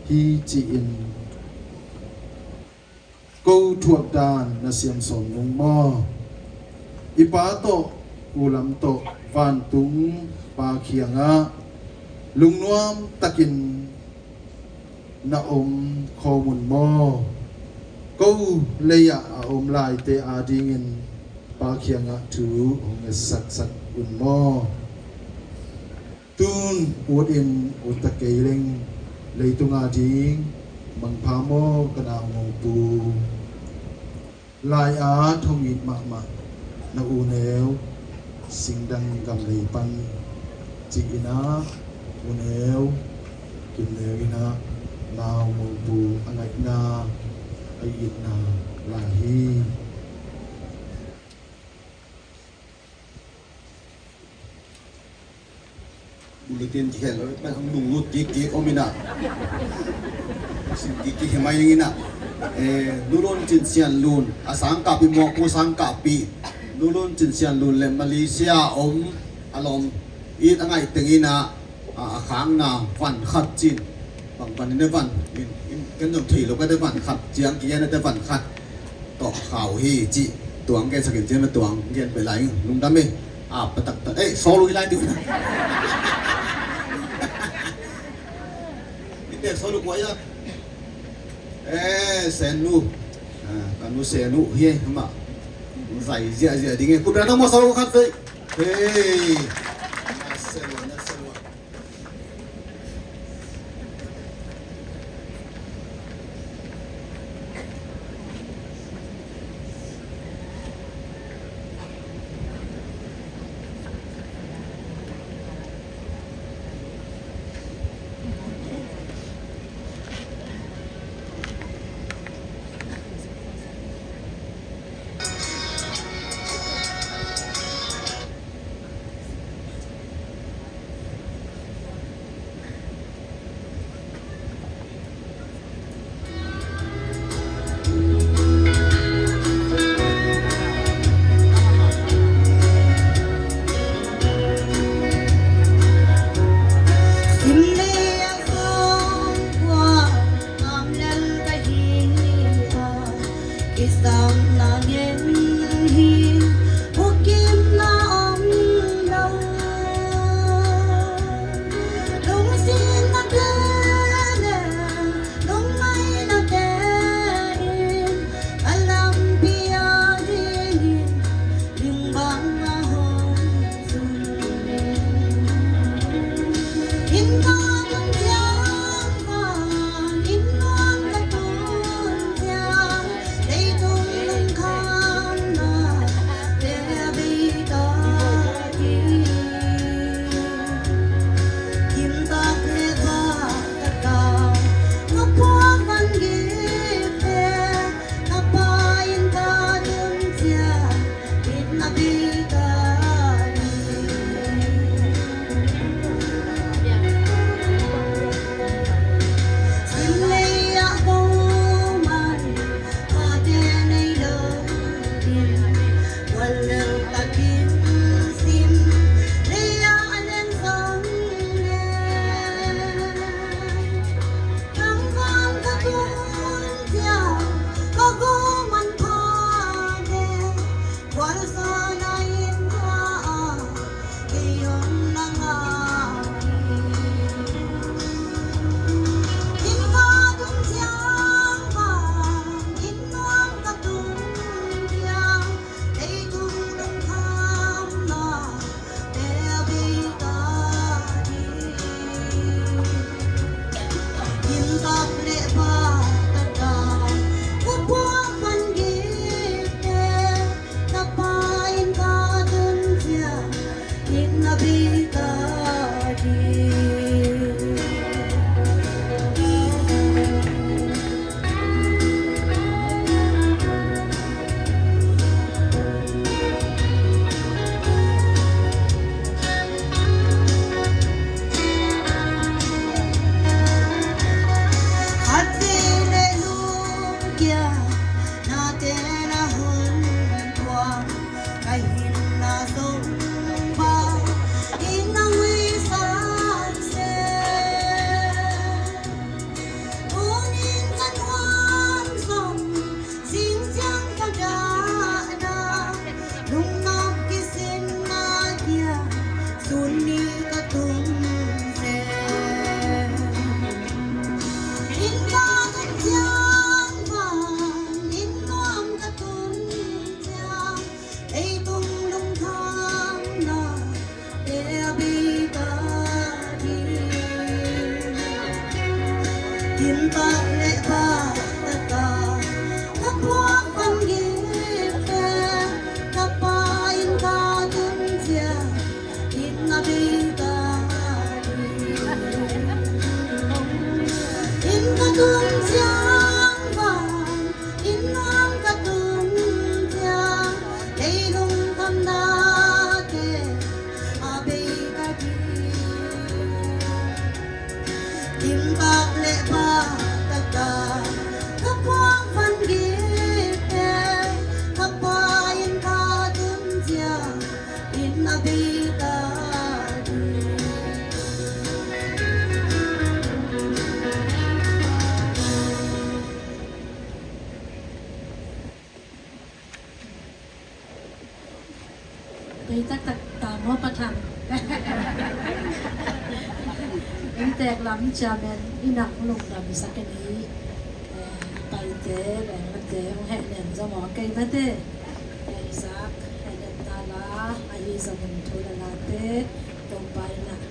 hi ci-in ko thuak dan na siam sawm nung maw? I pa tawh, u lam tawh, vantung Pa kiangah lungnuam takin na om khawm un maw? Ko lei-ah a om laite adingin Pa kiangah thu hong nget saksak un maw? Tun ut in ut ta kei leng leitung ading mangpha maw ka nau Muangpu? Lai-at hong it mahmah na u neu singdang gamlei pan ci-in ah u neu Kim Neu in ah nau Muangpu a ngaihna a itna lai hi. Bulletin kikhen lo, pen hong lunglut kik kik om in ah. Sin kik kik hi mai ing in ah. Eh, Nu Lun Cin Sian Lun, a sangkahpih, Muangpu sangkahpih. Nu Lun Cin Sian Lun le Malaysia om, a lawm it a ngaih teng in ah, a, a khakna van khat cin. Bang van in a van, in, in, ken zong thei lo ka te van khat, ciang kigen a te van khat. Tawh khau hi cih tuang gensak in cian a tuang gen peuh lai ing. Lungdam e. A patak tak. Eh, solo hi lai tiu. Mite solo kua ia. Eh, Sen Nu. Ah, ka nu Sen Nu hi e, mah. Zai ziahziah ding e. Khut beng na maw solo khat vei. Hei. Na selo, na selo. Inn tak le bak taka ka puak van gik pen, ka Pa inn ka tun ciang inn a bei ta ding. Inn ka tun ciang van, inn nuam ka tun ciang, leilung thamna te a bei ka ding. Inn bak le bak taka ka puak van gik pen, ka Pa inn ka tun ciang inn a bei ta ding. Bei taktak ta maw Pa Thang? Inntek lam chairman in ah lungdam sak in, eh, Paite, Lengmate hong hehnem zong aw, kei mate, eh, Isaac hehnemna la, ahi zongin thu le late Topa in ah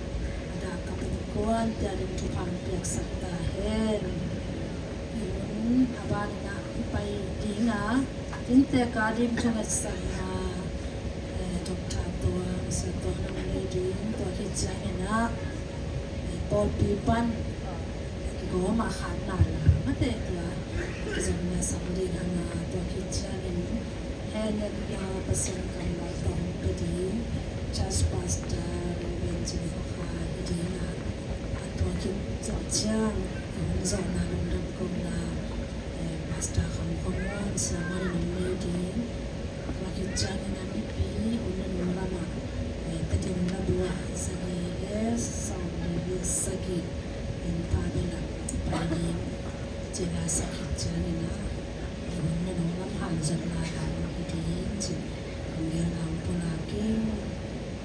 a dah ka pang kuan tia ding thupha piaksak ta hen. I hun a ban in ah i pai ding a, inntek a ding thungetsakna, eh, Doctor Tuang, Sia Tuang nong nei ding, tua khit ciangin ah, eh, pawlpi pan kigawm a khanna la mate tua kizom na sam ding hang a, tua khit ciangin hehnemna Pasian kammal tawh pia ding Church Pastor Reverend Cin Kho Khai hi ding a, a tua khit zawh ciang i hun zawhna lungdam kohna, eh, Pastor Kham Khua Muan, Sia Muan in hong nei ding. Tua khit ciangin a mipi hun nanung lamah, eh, Tedim labu ah sagih le sawmli le sagih in pa bel ah pai ding. Cina sak khit ciangin ah i hun nanung lam hanzatna lam hi ding ci. Hong gen hong pulak in,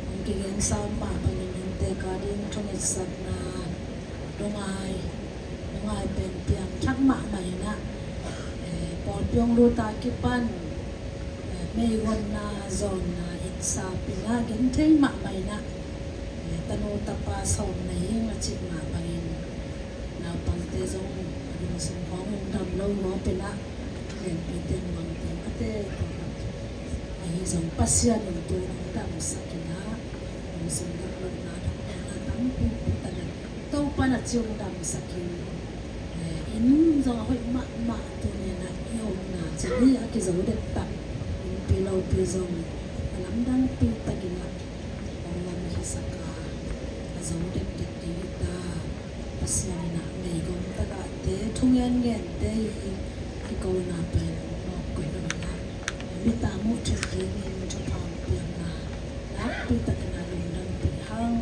hong kigen sam mah bangin inntek a ding thungetsakna lungngai, lungngai pen piangthak mahmah in ah, eh, pawlpi hong lut a kipan, eh, meigonna, zawnna, inn sap in ah genthei mahmah in ah, eh, tanu tapa sawm na hi ing a cih mah bangin naupangte zong a lungsim khawng hong dam lo gawp in ah, lianpite, muangte, mate tawh ahi zong Pasian in tu hong damsak in ah, lungsim damlohna, damlohna tampi pi ta ding. Topa in a ci hong damsak in, eh, inn zong a hoih mahmah tu ni in ah i omna ci ni a kizo dektak, innpi lopi zong a lamdangpi takin ah hong om hisak a, a zo dekdek ding hi ta. Pasian in ah meigong tagahte, thungengente i kikona pen mawk koih lo in ah, mita muh theih dingin thupha piakna nakpi takin ah lungdampih hang.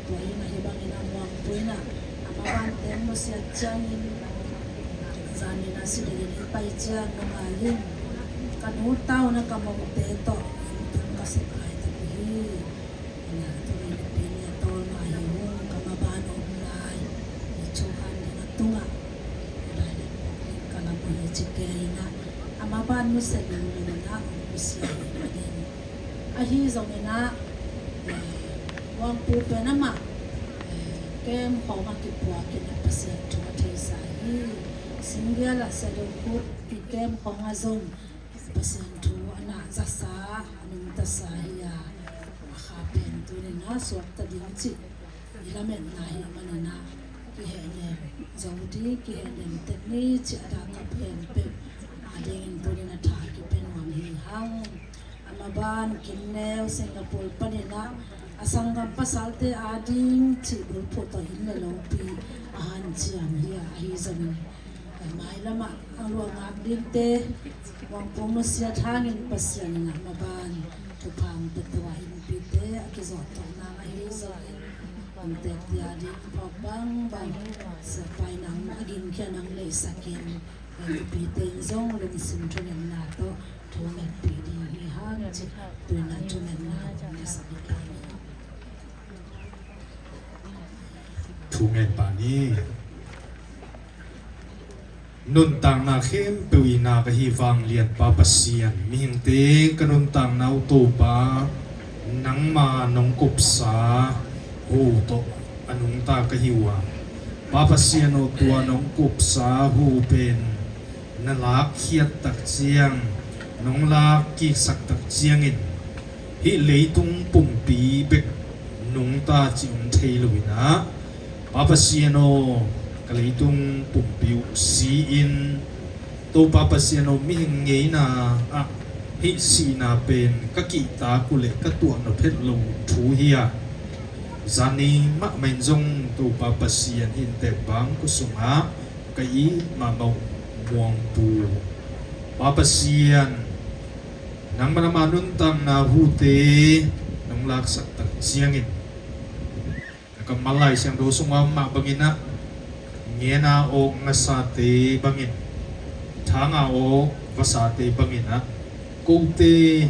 Tua hi in ah hih bangin ah Muangpu in ah a maban teng nusiat ciangin, zanin a si dingin i pai ciang nungai in, ka nu tau na ka mote tawh inn tung ka sep lai tak uh hi. Ina, tu in pi ni a tawl mah hi hung, ka maban om lai. I chu khan ding a tungah, a dai dek ka la bui ci ke ina, a maban nusia ding ding ina, om nusia ding a ding. Ahi zong ina, eh, Muangpu pen amah, eh, kem khawng a kipuak ina Pasian thu a theisa hi. Singgial a sia dong kut i kem khawng a zong Pasian thu a na zasa, a nungtasa hi a, a kha pen tu ina suakta ding cih i lametna hi manin a, kihehnem zo ding, kihehnem tek ni cih a dak a pen peuh a dingin tu ina tha kipia nuam hi hang. A maban Kim Neu Singapore panin a, a sanggam pasalte a ding cih bulphuh tawh hin le lopi a hanciam hi a, ahi zongin mailamah a luangak dingte Muangpu nusiat hangin Pasian in a maban thupha hong pia to a, innpite a kizawh tawh nang ahi zongin, inntekte a ding phawk bangbang, siapa in a hong gingkhia in a hong leihsak in, innpite in zong lungsim thungetna tawh thu ngetpih ding hi hang ci, tu ina thungetna hong ngetsak hi ta ni. Thu nget ta ni. Nuntakna khempeuh i nak ahi vanglianpa Pasian, mihingte ka nuntakna uh Topa, nangma nong kupsa hu tawh a nungta ka hi uh a, Pa Pasian aw, tua nong kupsa hu pen na lakkhiat tak ciang, nong lakkiksak tak ciangin hih leitung pumpi bek nungta cih om thei lo in ah, Pa Pasian aw, ka leitung pumpi uh si-in, Topa Pasian aw, mihing ngeina ah hih sihna pen ka kihtak uh leh ka tuah nop het lo thu hi a, zani mahmah in zong Topa Pasian hih inntek bangkua sungah ka it mahmah uh Muangpu, Pa Pasian, nangmah nuntakna hute nong laksak tak ciangin, na kammal Lai Siangtho sungah mah bangin ah, ngen a awk ngasate bangin, thang a awk vasate bangin ah, kote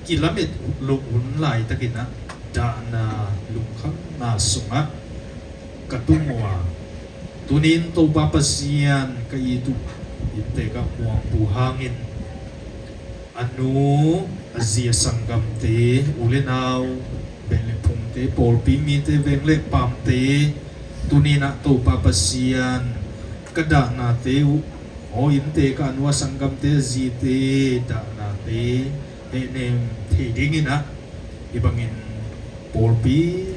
kilamet loh hun laitakin ah, dahna lungkhamna sungah ka tung uh a, tuni-in Topa Pasian, ka it uh inntek ah Muangpu hangin, a nu, a zi, a sanggamte, u le nau, beh le phungte, pawlpi mite, veng le paamte, tuni-in ah Topa Pasian, ka dahnate uh, aw, inntek ah a nu, a sanggamte, a zite dahnate hehnem thei dingin ah, hih bangin pawlpi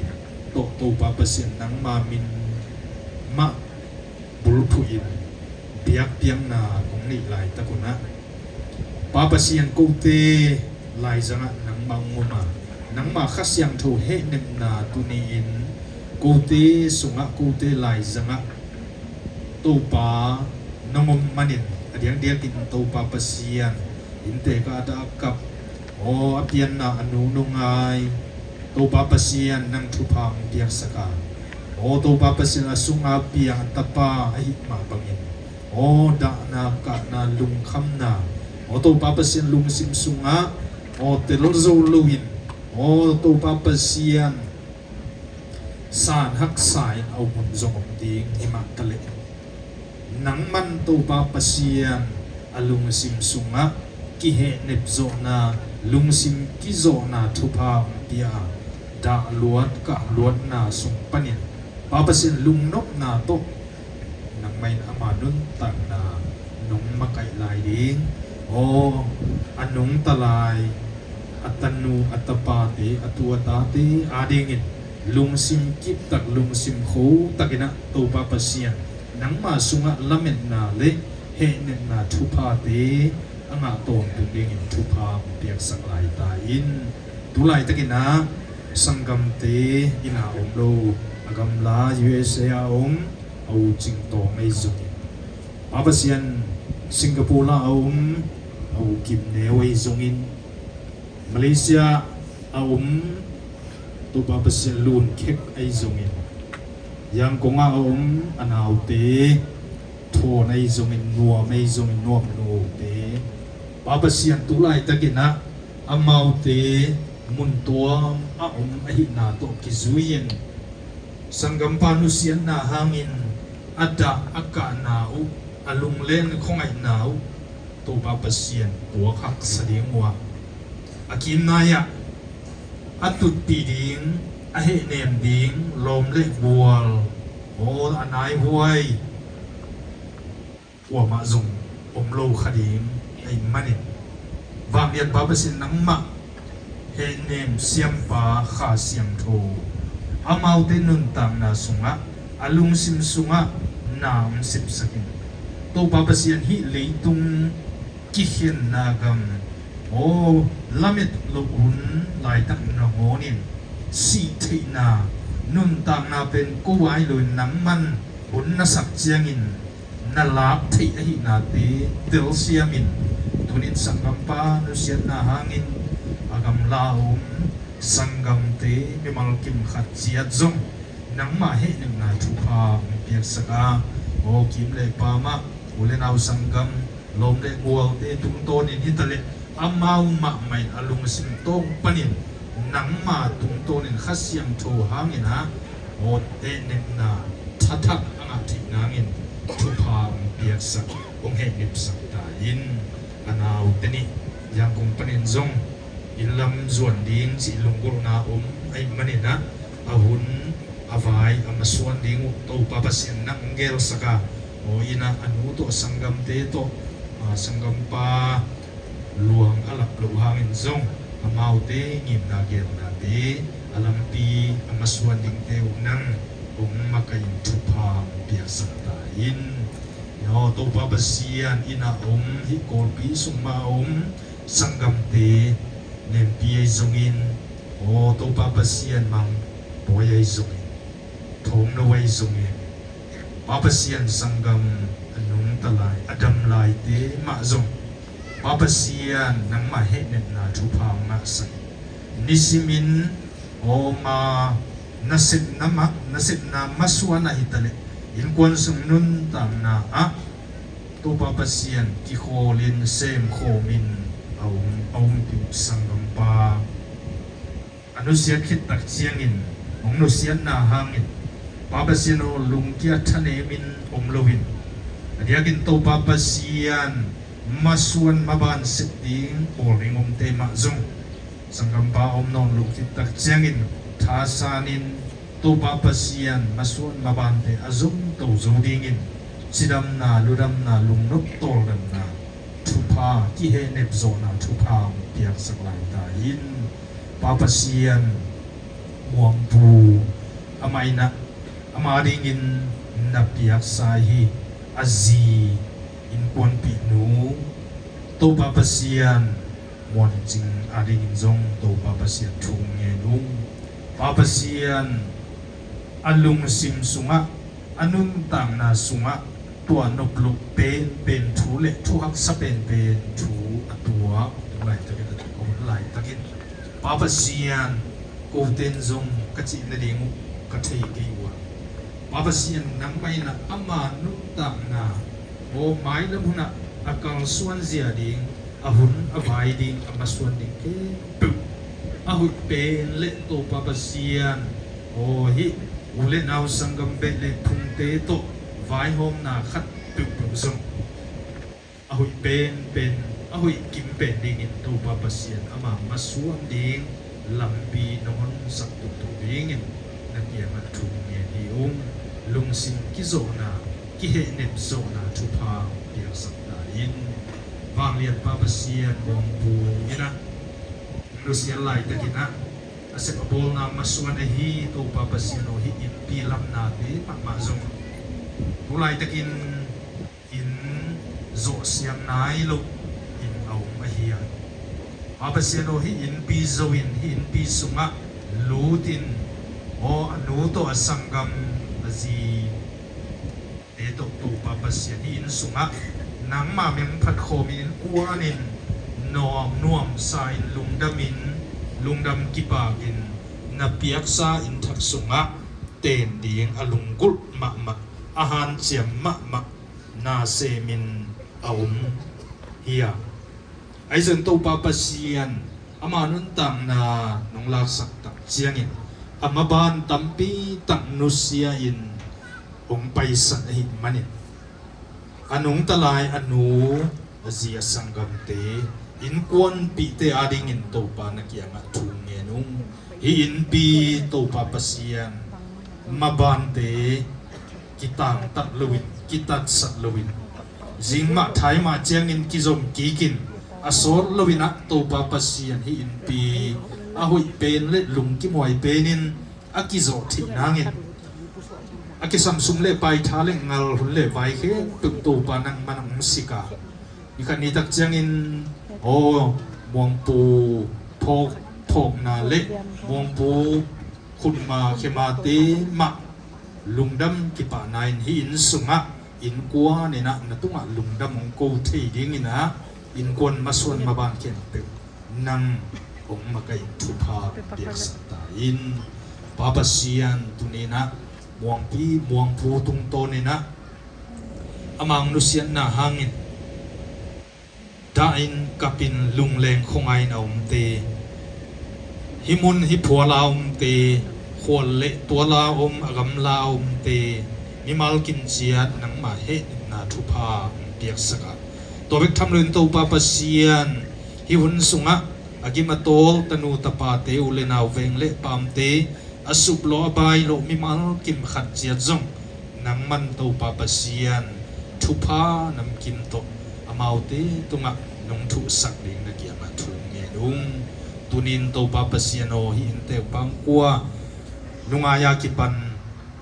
tawh Topa Pasian nangma min mah bulphuhin biakpiakna kong neih laitak un ah, Pa Pasian, kote laizangah nangmah hong om a, nangma Kha Siangtho hehnepna tuni-in kote sungah, kote laizangah Topa nong om manin, a diakdiakin Topa Pasian, inntek ah a dah a kap, aw, a pianna a nu nungai, Topa Pasian, nang thupha hong piaksak a, aw, Topa Pasian, a sunga piang a tapa ahih mah bangin, aw, dahna, kahna, lungkhamna, aw, Topa Pasian, lungsim sungah, aw, tel zo loin, aw, Topa Pasian, san haksa in a om hun zong om ding hi mah taleh, nangman Topa Pasian, a lungsim sungah kihehnep zawhna, lungsim kizawhna thupha hong pia a, dahluat kahluatna sung panin, Pa Pasian, lungnopna tawh nangmah in ama nuntakna nong makaih lai ding, aw, a nungta lai a tanu, a tapate, a tu a tate adingin lungsim kiptak, lungsim khotakin ah, Topa Pasian, nangma sungah lametna le hehnepna thuphate a ngah tawntung dingin thupha hong piaksak lai ta in. Tu laitakin ah sanggamte inn a om lo, a gamla U S A a om, a u Cing Tawng ahi zongin, Pa Pasian, Singapore ah a om, a u Kim Neu ahi zongin, Malaysia a om, Topa Pasian, Lun Khek ahi zongin, Yangon ah a om a naute, Thawn ahi zongin, Nuam ahi zongin, Nuam nute, Pa Pasian, tu laitakin ah amaute mun tuam a om ahihna tawh kizui-in, sanggampa nusiatna hangin a dah a kahna uh, a lunglen khuangaihna uh, Topa Pasian, puak haksa ding uh a, a kimnai ah a tutpih ding, a hehnem ding lawm le gual, aw, a naihuai kuamah zong om lo kha ding ahih manin, Vanglianpa Pasian, nangmah hehnem siampa Kha Siangtho, amaute nuntakna sungah, a lungsim sungah na hong sepsak in. Topa Pasian, hih leitung kikhenna gam, aw, lamet loh hun laitak nangawnin, sih theihna, nuntakna pen ko a hi loin nangman hun na sak ciangin na lak theih ahihnate telsiamin, tunin sanggampa nusiatna hangin a gamla a om sanggamte mimal kim khat ciat zong nangmah hehnemna thupha hong piaksak a, aw, kim le pam ah u le nau, sanggam, lawm le gualte tungtawnin hi taleh, amau mahmah in a lungsim tawng panin nangma tungtawnin Kha Siangtho hangin ah, aw, hehnemna thathak a ngah theih nangin thupha hong piaksak, hong hehnepsak ta in. A naute nih Yangon panin zong inn lam zuan ding cih lunggulhna om ahih manin ah, a hun a vai a masuan ding uh Topa Pasian nang hong gelsak a, aw, inn ah a nu tawh, a sanggamte tawh, a, sanggampa luang a lap loh hangin zong amaute ngimna gelnate a lampi a masuan dingte uh nang hong makaih in thupha hong piaksak ta in. Aw, Topa Pasian, inn ah om, hih Kawlpi sung mah a om sanggamte, nempi ahi zongin, aw, Topa Pasian, mangpawi ahi zongin, thawmno ahi zongin, Pa Pasian, sanggam a nungta lai, a dam laite mah zong, Pa Pasian, nangmah hehnepna thupha hong ngahsak in. Nisimin, aw, ama nasepna mah, nasepna masuan ah hitaleh, innkuan sung nuntakna ah Topa Pasian kikhawlin semkhawmin a um, a umpi uh sanggampa a nusiat khit tak ciangin, hong nusiatna hangin, Pa Pasian aw, lungkia thanemin om loin, a diakin Topa Pasian masuan maban sep ding, bawl ding omte mah zong, sanggampa om nawn loh khit tak ciangin thasanin, Topa Pasian masuan mabante a zomto zo dingin cidamna, ludamna, lungnop tawldamna thupha, kihehnep zawhna thupha hong piaksak lai ta in. Pa Pasian, Muangpu, amah in ah, ama dingin na piaksa hi, a zi, innkuanpihnu, Topa Pasian, Muancing a dingin zong Topa Pasian thu ngen ung. Pa Pasian, a lungsim sungah, a nuntakna sungah, tua nop loh penpen thu le thu haksa penpen thu a tuak, tu laitakin, a tuak, a hun laitakin, Pa Pasian, koten zong ka cih nading uh ka thei kei uh a, Pa Pasian, nangmah in ah ama nuntakna, aw, mailam hunah a kalsuan zia ding, a hun a vai ding, a masuan ding khempeuh a hoih pen le Topa Pasian, aw, hih u le nau, sanggam beh le phungte tawh vaihawmna khat peuhpeuh zong a hoih penpen, a hoih kim pen dingin Topa Pasian ama masuan ding lampi nong honsak tuktuk dingin na kiangah thu ngen hi ung. Lungsim kizawhna, kihehnep zawhna thupha piaksak ta in. Vanglian Pa Pasian, Muangpu in ah nusiat laitakin ah a sep a bawlna masuan ahi Topa Pasian aw, hih innpi lamnate mahmah zong tu laitakin inn zawhsiam nai loh in a om ahi a, Pa Pasian aw, hih innpi zo in, hih innpi sungah lut in, aw, a nu tawh, a sanggam, a zi te tawh, Topa Pasian, hih inn sungah nangma min phat khawmin innkuanin nuam, nuamsa in, lungdamin, lungdam kipakin na piaksa inn thak sungah ten ding a lunggulh mahmah, a hanciam mahmah na semin a om hi a, ahi zongin Topa Pasian, ama nuntakna nong laksak tak ciangin a maban tampi tak nusia in hong paisan ahih manin, a nungta lai a nu, a zi, a sanggamte, innkuanpihte adingin Topa na kiangah thu ngen ung. Hih innpi, Topa Pasian, mabante kitangtat loin, kitatsat loin, zing mah thai mah ciangin kizom kikin, a sawt loin ah, Topa Pasian, hih innpi a hoih pen le lungkimhuai penin a kizawh theih nangin, a kisam sum le paitha le ngal hun le vai khempeuh Topa nangman hong sik a, ni khat ni tak ciangin, aw, Muangpu phawk, phawkna le Muangpu khutma khemate mah lungdam kipahna in hih inn sungah innkuan in ah na tungah lungdam hong ko thei dingin ah, innkuan masuan maban khempeuh nang hong makaih in thupha piaksak ta in. Pa Pasian, tuni in ah Muangpi, Muangpu tungtawn in ah, amah nusiatna hangin dahin kapin lungleng khuangaih in a omte, hih mun hih phuala a omte, khual le tuala a om, a gamla a omte, mimal kinciat nangmah hehnepna thupha hong piaksak a, tua bek tham loin Topa Pasian, hih hun sungah a gim a tawl tanu tapate, u le nau, veng le pamte, A suplawh a baih loh mimal kim khat ciat zong nangman Topa Pasian thupha namkim tawh amaute tungah nong thuhsak ding na kiangah thu ngen ung. Tunin Topa Pasian aw, hih innte uh pangkua nungai a kipan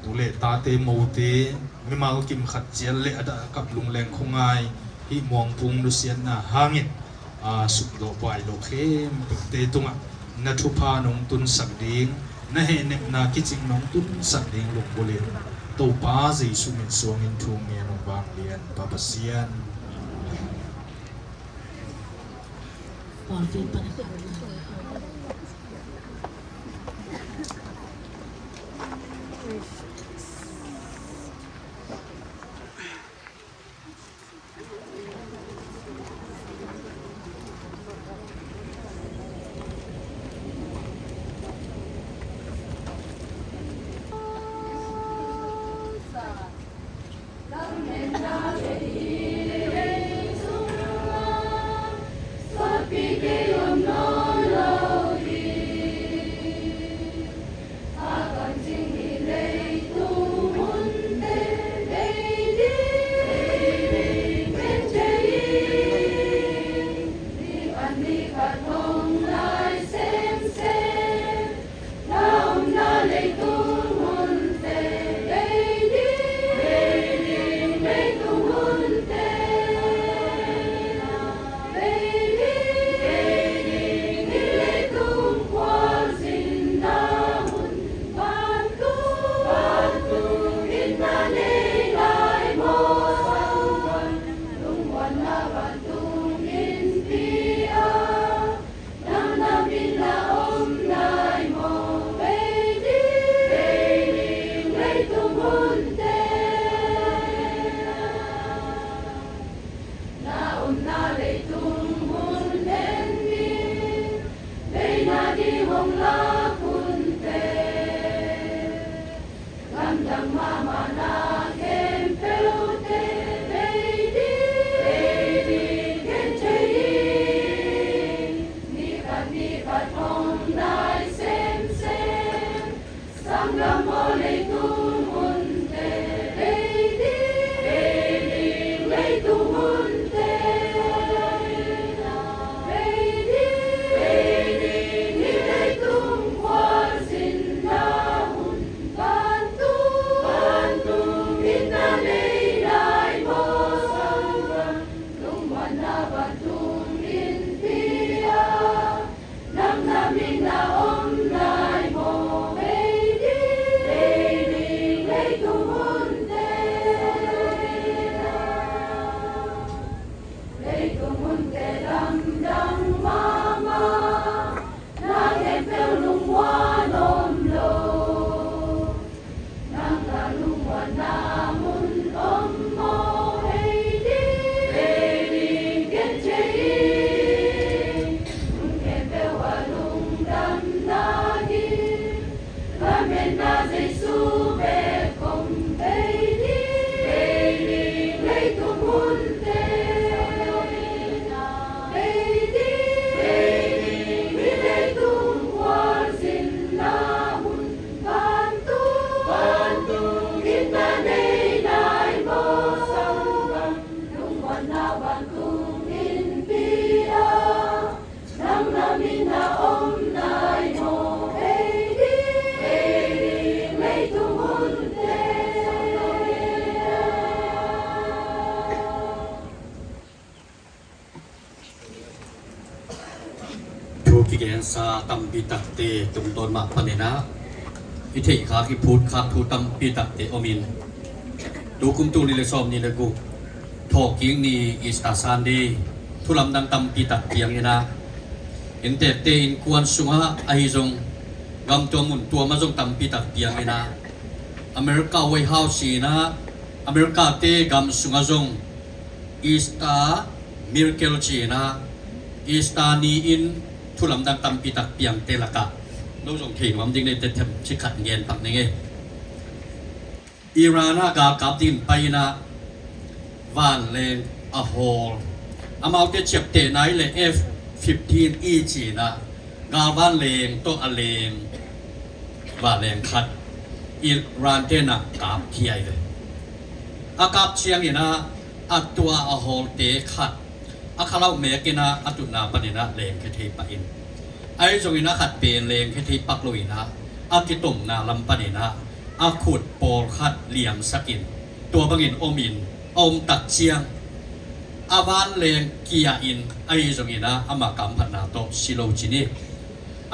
u le tate mote mimal kim khat ciat le a dah kap lungleng khuangai hih muangpung nusiatna hangin a suplawh baih loh khempeuhte tungah na thupha nong tunsak ding, na hehnepna kicing nong tunsak ding lunggulhin Topa Jesuh min suangin thu ngen ung vanglian Pa Pasian. Na omna leitung hun en in, veina ding hong lak hun teh. Lamdang mahmahna khempeuhte vei ding, vei ding gen thei in. Ni khat ni khat hong nai semsem. Sanggam aw, leitung hunte vei ding, vei ding leitung hunte. Vei ding, vei ding hih leitung khualzinna hun. Vantung, vantung in na nei lai maw? Lungmuanna vantung in pia. Nang na min a om lai maw? Vei ding, vei ding leitung hunte. Leitung hunte lamdang mahmah, na khempeuh lungmuan om lo. Nang na lungmuanna mun om maw? Vei ding, vei ding gen thei in. Mun khempeuh ah lungdamna ding, lametna Jesu bek om. Vei ding, vei ding leitung hunte. Vei ding, vei ding hih leitung khualzinna hun. Vantung, vantung in na nei lai maw? Lungmuanna vantung in pia. Nang na min a om lai maw? Vei ding, vei ding leitung hunte. Thu kigensa tampi takte tungtawn mah panin ah i theih khak i phut khak thu tampi takte om in, tu kum tul nih le sawm nih le guk Thawhkik ni, Easter Sunday, thulamdang tampi tak piang in ah, inntekte innkuan sungah ahi zong gam tuam mun tuam ah zong tampi tak piang in ah, America White House in ah, America te gam sungah zong Easter miracle ci-in ah, Easter ni-in thulamdang tampi tak piangte lakah no zong thei nuam ding neite themcik khat ngen pak ning ei. Iran ah galkap dingin pai-in ah vanleng a hawl, amaute ciaptehna i le F fifteen E ci-in ah galvanleng tawh a leng Vanleng khat Iran tenah kap khia hi ve. A kap ciangin ah a tua a hawlte khat a khalauh mekin ah a tutna panin ah lengkhia thei pah in, ahi zongin a khat pen lengkhia thei pak loin ah a kitomna lam panin ah a khut pawlkhat liamsakin tua bangin omin a om tak ciang a vanleng kia in, ahi zongin ah ama kamphatna tawh si lo ci ni.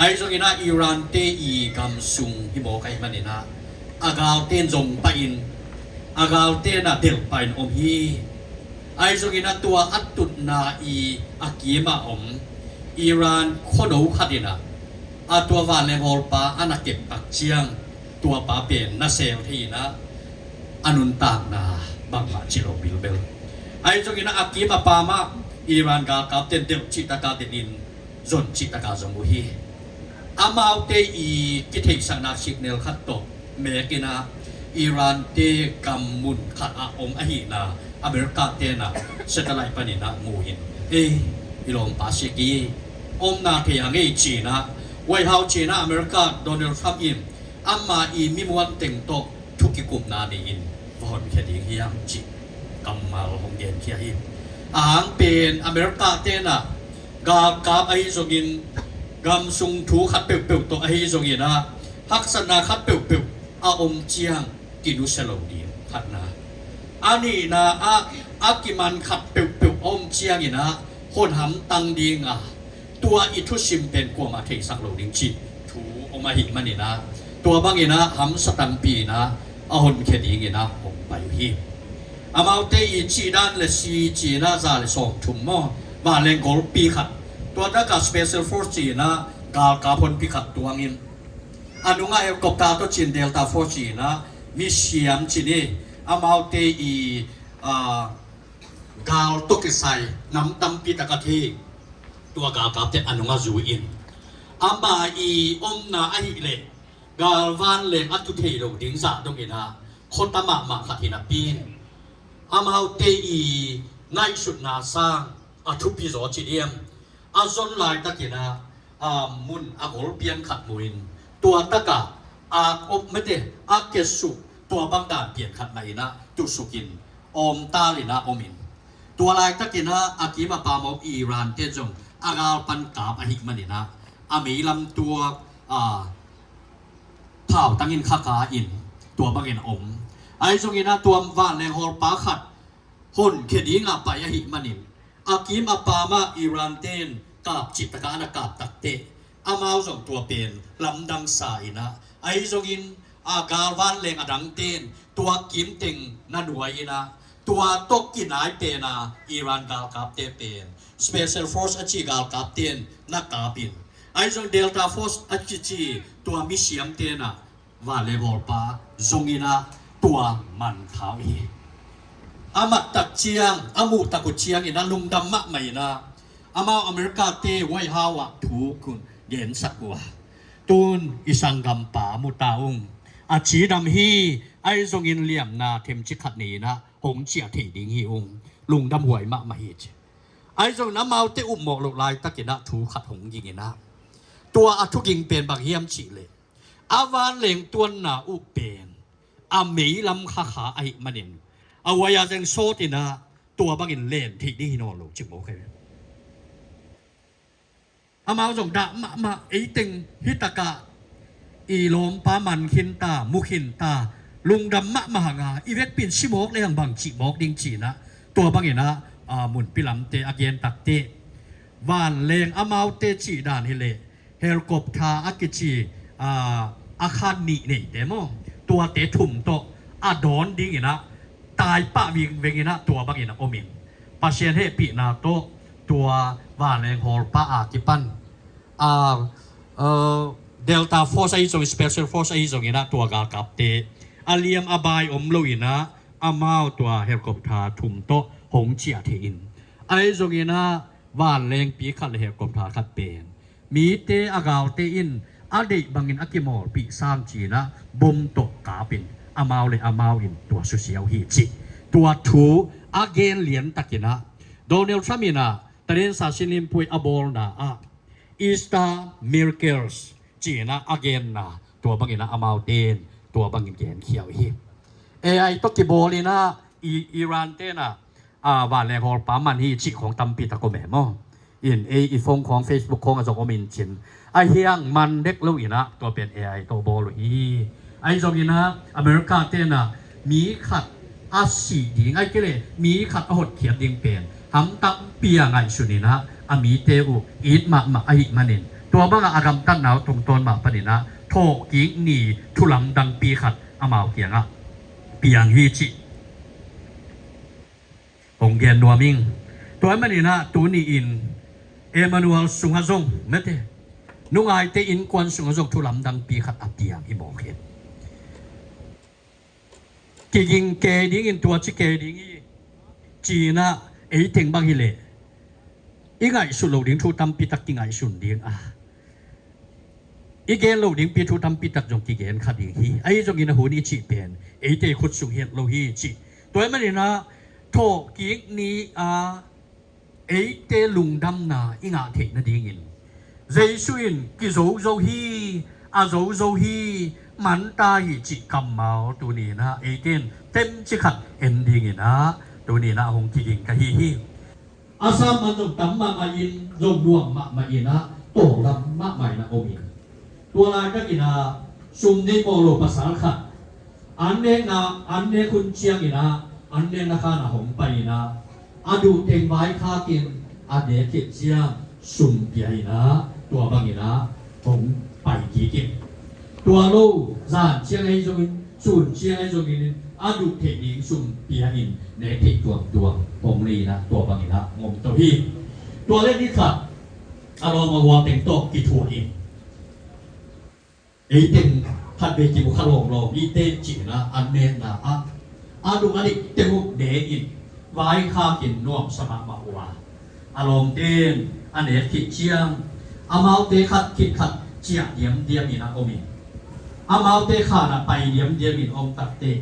Ahi zongin ah Iran te i gam sung hi mawk ahih manin ah a galte in zong pah in, a galte in ah delh pah in om hi. Ahi zongin ah tua a tutna i a kimah om Iran khuano khat in ah a tua vanleng hawlpa a na kep tak ciang tua pa pen na sel thei in ah a nuntakna bangmah ci lo bilbel. Ahi zongin ah a kim a pam ah Iran galkapte in delh cih taka delh in zon cih taka zong uh hi. Amaute i kitheihsakna signal khat tawh mekin ah Iran te gam mun khat ah om ahihna America te in ah satellite panin ah mu in, ei, i lawmpa sik i omna thei a ngei ci in ah White House ci in ah America Donald Trump in ama i mi muan teng tawh thu kikupna nei in va honkhia ding hiam cih kammal hong genkhia hi. A hang pen America te in ah galkap ahi zongin gam sung thu khat peuhpeuh tawh ahi zongin ah haksatna khat peuhpeuh a om ciang kinusia lo ding khatna. A nihna ah a kiman khat peuhpeuh a om ciangin ah hon hamtang ding a tua i thusim pen kuamah theisak lo ding cih thu om ahih manin ah tua bangin ah hamsa tampi in ah a honkhia dingin ah hong pai uh hi. Amaute i cihdan le si ci in ah za le sawmthum maw, vanleng golpi khat, tua taka special force ci in ah galkap honpi khat tuangin a nungah helicopter tawh ci in Delta Force ci in ah mi siam ci ni. Amaute i, ah, gal tawh kisai nam tampi tak a thi tua galkapte a nungah zui in ama i omna ahih leh galvan leng a tu thei lo ding zah dongin ah khuata mahmah khat hi napi in amaute i ngaihsutna sang a thupi zaw ci diam a zon laitakin ah, a mun a golpian khat mu in tua taka a op mete a kesuk tua bang dan pian khat mah in ah tusukin awmtal in ah om in tua laitakin ah a kim a pam a om Iran te zong a gal pan kap ahih manin ah a meilam tuak a phautangin khaka in tua bangin a om. Ahi zongin ah tua vanleng hawlpa khat honkhia dingah pai ahih manin a kim a pam ah Iran ten kap cih taka a na kap takteh amau zong tua pen lamdang sa in ah, ahi zongin a galvan leng a dang ten tua kim teng na nuai in ah tua tawh kinai pen a Iran galkapte pen special force a ci galkap ten na kap in, ahi zong Delta Force a kici tua misiam ten ah vanleng hawlpa zongin ah tua man kha uh hi. A mat tak ciang a muh tak uh ciangin ah lungdam mahmah in ah amau America te White House ah thu kun gensak uh a, tun i sanggampa mu ta ung, a cidam hi, ahi zongin liamna themci khat nei in ah hong ciah thei ding hi ung, lungdam huai mahmah hi ci. Ahi zongin amaute upmawh loh laitakin ah thu khat hong ging in ah tua a thuging pen bang hiam cih leh a vanleng tuanna uh pen a meilam khakha ahih manin a huai a zeng sawt in ah tua bangin len theih ding hi nawn lo cih mawk hi. Amau zong dah mahmah, eiteng hitakah i lawmpa man khin ta, mu khin ta, lungdam mahmah hang a i vekpi in si mawk lehang bang cih mawk ding ci in ah tua bangin ah, a, munpi lamte a gen takteh vanleng amaute cih dan hi leh helicopter a kici, a, a khan nih neite maw, tuate thum tawh a dawn dingin ah taipah vingveng in ah tua bangin a om in Pasian hehpihna tawh tua vanleng hawlpa a kipan, a, a, Delta Force ahi zong, Special Force ahi zongin ah tua galkapte a liam a bai om lo in ah amau tua helicopter thum tawh hong ciah thei in, ahi zongin ah vanlengpi khat le helicopter khat pen mite a galte in a deih bangin a kimawlpih sang ci in ah bom tawh kap in amau le amau in tua susia uh hi cih tua thu a gen lian takin ah Donald Trump in ah talen sa sin limpui a bawlna ah Easter miracles ci in ah a genna Tua bangin ah amaute in tua bangin genkhia uh hi. A I tawh kibawl in ah, I- Iran te in ah, a, vanleng hawlpa man hi cih khawng tampi tak om e maw. In ei i phone khawng, Facebook khawng ah zong om in cin, a hiang man dek lo in ah tua pen A I tawh bawl uh hi. Ahi zongin ah America te in ah mi khat a sih ding, ahih kei leh mi khat a hotkhiat ding pen hamtang pia ngaihsun in ah a mite uh it mahmah ahih manin, tua bangah a gamtatna uh tungtawn mah panin ah thawhkik ni thu lamdangpi khat amau kiangah piang hi cih hong gen nuam ing. Tua ahih manin ah tuni in Emmanuel sungah zong, mete, nungaite innkuan sungah zong thu lamdangpi khat a piang hi mawk hi. Kiging kei dingin tua ci kei ding hi ci-in ah, ei teng bang hi leh i ngaihsut loh ding thu tampi tak kingaihsun ding a, i gen loh dingpi thu tampi tak zong kigen kha ding hi. Ahi zongin a hun i cih pen eite khut sung hi lo hi cih. Tua ahih manin ah thawhkik ni a eite lungdamna i ngah theih nadingin Jesu in kizo zo hi, a zo zo hi, man ta hi cih kammal tuni in ah eite in temci khat en dingin ah tuni in ah hong kiging ka hi hi. A sam man zong tam mahmah in, zong nuam mahmah in ah, tawldam mahmah in ah om in. Tua laitakin ah sum nei mawh lo pasal khat an nekna, an nek hun ciangin ah, an nekna khan ah hong pai in ah, a duh teng vaikhak in a nek khit ciang sum pia in ah, tua bangin ah hong pai kik in. Tua lo, zan ciang ahi zongin, sun ciang ahi zongin, a duh theih ding sum pia in, nek theih tuamtuam hong nei in ah, tua bangin ah hong om to hi. Tua leh ni khat a lawm a gual teng tawh kithuah in, ei teng khat vei kimu kha lawmlawm hi teh ci-in ah an nekna ah a duh a dik teng uh nek in, vaikhak in nuamsa mahmah uh a, a lawmte in a nek khit ciang amaute khat khit khat ciah diamdiam in ah om in, amaute khan ah pai diamdiam in om tak teh,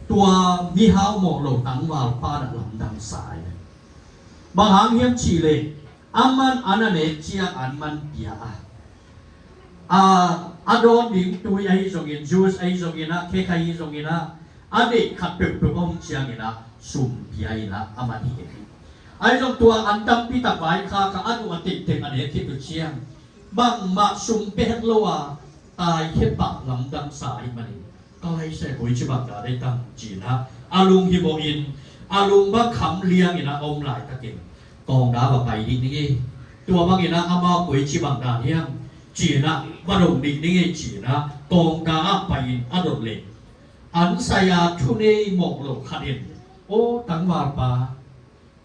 tua mihau mawh lo tangvalpa in ah lamdang sa in ah, bang hang hiam cih leh, aman an a nek ciang an man pia a, a, a dawn ding tui ahi zongin, juice ahi zongin ah, cake ahi zongin ah, a deih khat peuhpeuh a om ciangin ah sum pia in ah a man hi. Ahi zong tua an tampi tak vaikhak a, a duh a dik teng a nek khit uh ciang, bangmah sum pia het lo a, taikhia pah lamdang sa ahih manin, ka laisai koici bang dan ei tam ci-in ah a lunghimawh in, a lung bang kham liang in ah a om laitakin, tawngda va pai dih ning ei, tua bangin ah amau koici bang dan hiam ci-in ah va dong dih ning ei ci-in ah tawngda ah pai in a dot leh, an sai-a thunei mawh lo khat in, aw tangvalpa,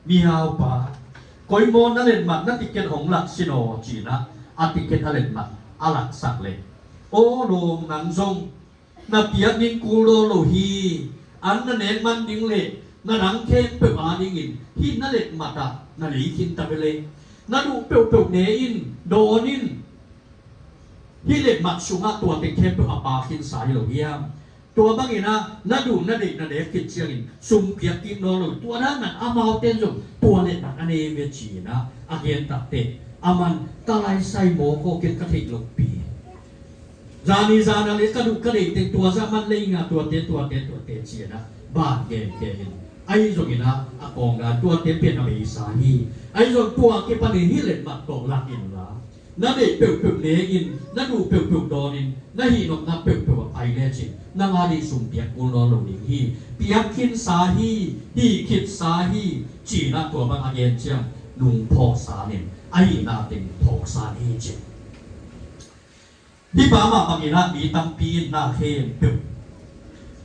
mihaupa, koi maw na letmat na ticket hong lak sin aw ci-in ah a ticket a letmat a laksak leh, aw lawm, nang zong na piak ding kul nawn lo hi. An na nek man ding leh na dang khempeuh adingin hih na letmat ah na lei khin ta ve leh, na duh peuhpeuh ne in, dawn in. Hih letmat sungah tua teng khempeuh a pia khinsa hi lo hiam? Tua bangin ah na duh na deih na nek khit ciangin sum piak kik nawn lo, tua dan in amaute in zong tua letmat a nei ve ci-in ah a gen tak teh, aman ka laisai mawk aw, ken ka theih lopi. Zani zana leh ka duh ka deih teng tua zah man lei nga, tuate, tuate, tuate ci-in ah ban gen gen in. Ahi zongin ah a kawng dan tuate pen a beisa hi. Ahi zong tua kipanin hih letmat tawh lak inla, na deih peuhpeuh ne in, na duh peuhpeuh dawn in, na hih nopna peuhpeuh ah pai lecin nang ading sum piak kul nawn lo ding hi. Piak khinsa hi, hih khitsa hi ci-in ah tua bang a gen ciang nung phawksa in, a hihna teng phawksa in hi ci. Hih pa mah bangin ah mi tampi in na khempeuh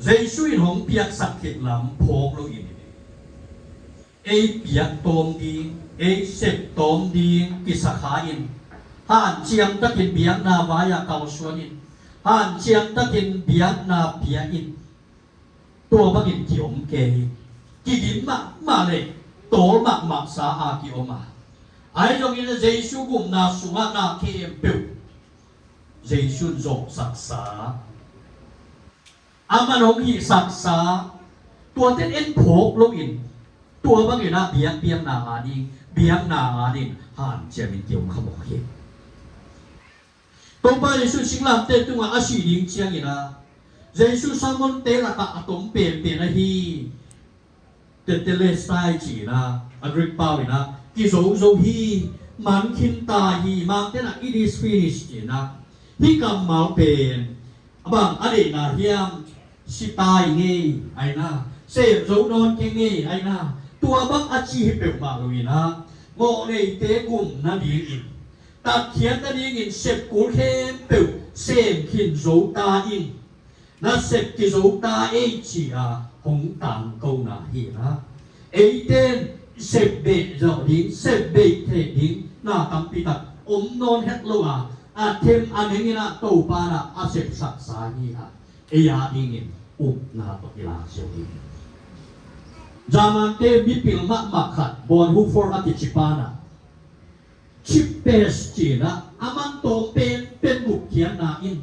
Jesu in hong piaksak khit lam phawk lo in, ei piak tawm ding, ei sep tawm ding kisakha in, hanciam takin biakna vai-ah kalsuan in, hanciam takin biakna pia in, tua bangin kiom kei hi. Kigin mahmah leh tawl mahmah sa a kiom a, ahi zongin Jesu gupna sungah na khempeuh Jesu in zawhsaksa, aman hong hihsaksa, tuate in en phawk lo in, tua bangin ah biakpiakna ading, biakna ading hanciam in kiom kha mawk hi. Topa Jesu singlamteh tungah a sih ding ciangin ah, Jesu sermon-te lakah a tom penpen ahi Tetelestai ci-in ah, a Greek pau in ah, kizozo hi, man khin ta hi, Mangte in ah, "It is finished," ci-in ah, hih kammal pen a bang a deihna hiam? Si ta ing ei, a hi na, sem zo nawn keng ei, a hi na, tua bang a ci hi peuhmah lo in ah, ngawhneite gum nadingin, tatkhiat nadingin, sepkul khempeuh sem khin zo ta ing, na sep kizo ta ei, ci-a hong tangkona hi in ah, eite in sep beh zawh ding, sep beh theih ding na tampi tak om nawn het lo a, a them a neng in ah Topa in ah a sepsaksa hi a, ei a dingin upna tawh i lak ziau hi. German-te mipil mahmah khat, Bonhoeffer a kici pa in ah, cheapest ci-in ah, a man tawm penpen gupkhiatna in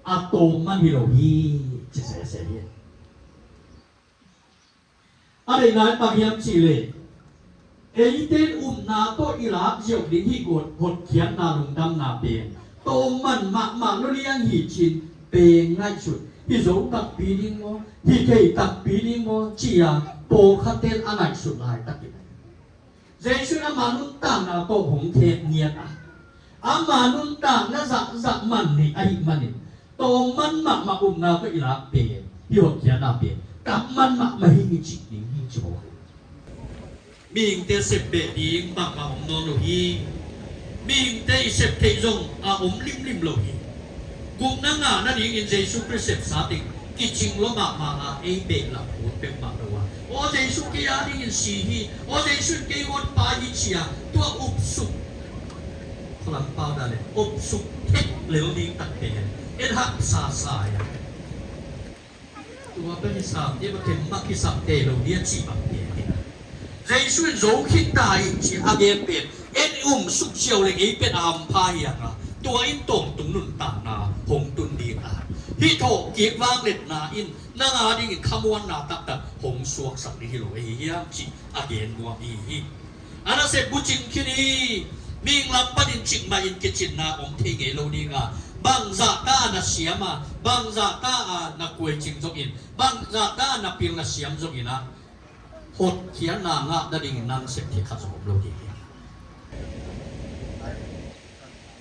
a tawm man hi lo hi, ci sese hi. A deihna in bang hiam cih leh, eite in upna tawh i lak ziau ding hih hotkhiatna, lungdamna pen tawm man mahmah lo liang hi ci-in peng ngaihsut, hi zo takpi ding maw, hi thei takpi ding maw, ci-a pawlkhatte in a ngaihsut laitakin, Jesu in ama nuntakna tawh hong khek ngiat a, ama nuntakna zahzah man nei ahih manin, tawm man mahmah upna tawh i lak pen, hih hotkhiatna pen tam man mahmah hi, hi cih ding hi, ci maw. Mihingte sep beh ding bangmah om nawn lo hi. Mihingte i sep theih zong a om limlim lo hi. Gupna ngah nadingin Jesu Khrist sepsa teng kicing lua mahmah a, ei behlap ut peuhmah lo a, "Aw Jesu, kei a dingin si hi, aw Jesu in kei hong pia hi," ci-a tua upsuk, khualam pau dan le upsuk thek lel ding takte hen, en haksa sa hi a. Tua pen i sam ding, a kem mah kisam te lo ding a cih bang te hi. Jesu in zo khit ta hi ci a gen pen, en um suk ziau leng ei pen a hampha hi a, tua in tawntung nuntakna hong tun ding a, hih thawhkik vangliatna in nang a dingin khamuanna taktak hong suaksak ding hi lo ahi hiam cih a gen nuam i hi hi. A nasep bucing khin hi. Mihing lam panin cikmah in kicinna om thei ngei lo ding a, bangzah ta a na siam a, bangzah ta a na kuaicing zongin, bangzah ta a na pil na siam zongin ah, hotkhiatna ngah nadingin nang sep theih khat zong om lo ding hi.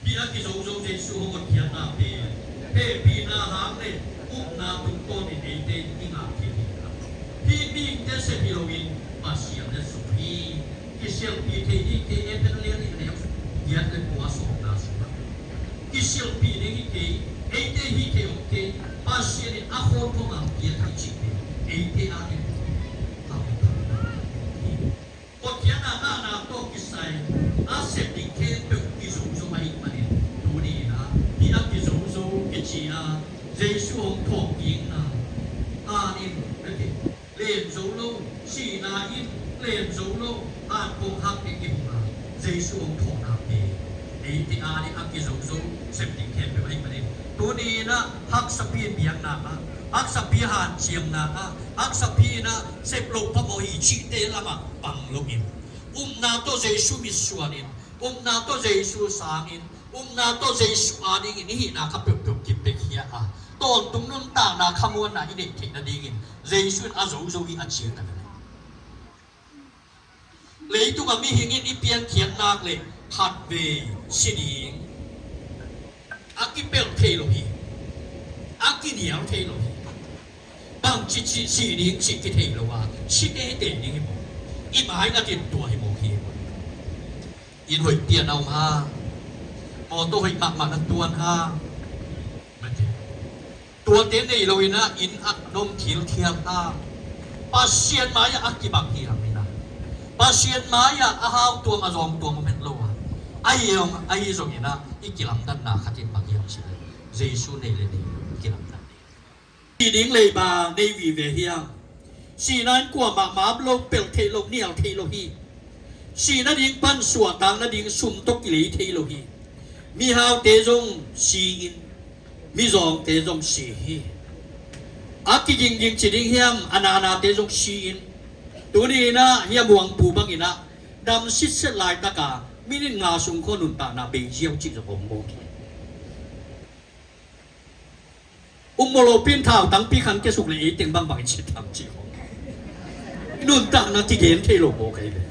Hih a kizozo Jesu hong hotkhiatna pen hehpihna hang le upna tungtawnin eite in i ngah kik hi. Hih mihingte sep hi loin Pasian le sung hi. Kisialhpih thei ding kei, Efesa lian nih, a neu giat le kua, sawmna sungah kisialhpih ding hi kei, eite hih thei om kei, Pasian in a khawnkhong a piak hi cih pen eite a ding hi. Hotkhiatna ngahna tawh kisai a sep ding khempeuh kizozo ahih manin, tuni in ah hih a kizozo kici a, Jesu hong thawhkikna hanin, len zo lo, sihna in len zo lo, hankawng hak ding kibang a, Jesu hong thawhna pen eite a ding a kizozo sep ding khempeuh ahih manin, tuni in ah haksapi in biakna ah, haksapi hanciamna ah, haksapi in ah sep loh phamawh hi cihte lamah pang loin, upna tawh Jesu mitsuanin, upna tawh Jesu sangin, upna tawh Jesu a dingin i hihna kha peuhpeuh kipiakhia a, tawntung nuntakna khamuanna i neih theih nadingin Jesu in a zozo hi a ci a ka na. Leitungah mihing in i piankhiat nak leh khatvei si ding. A kipelh thei lo hi. A kinial thei lo hi. Bangci ci si ding cih kithei lo a, si teitei ding hi maw? I mai nakin tua hi maw, hi maw? Inn hoih pian a om hang, mawtaw hoih mahmah na tuan hang, tuate nei lo in ah inn ah na om khilkhial hang. Pasian mai-ah a kibang hi hang in ah, Pasian mai-ah a hau tuam a zawng tuam om het lo a, ahi zong, ahi zongin ah i kilamdanna khat in bang hiam cih leh Jesu nei le nei lo kilamdan. Si ding leiba nei vive hiam? Sihna in kuamah map lo, pelh theih lo, nial theih lo hi. Sih nading pan suahtak nading sum tawh kilei thei lo hi. Mihaute zong si-in, mizawngte zong si hi. A kigingging ci ding hiam, a nanate zong si-in. Tuni in ah hiah muangpu bangin ah dam sitset laitaka minit nga sung khawng nuntakna bei ziau cih zong om mawk hi. Ummawh lopi in thau tangpi khan kiasuk le ei teng bangbang i cih tham cih khong. Nuntakna kigen thei lo mawk ahi ve.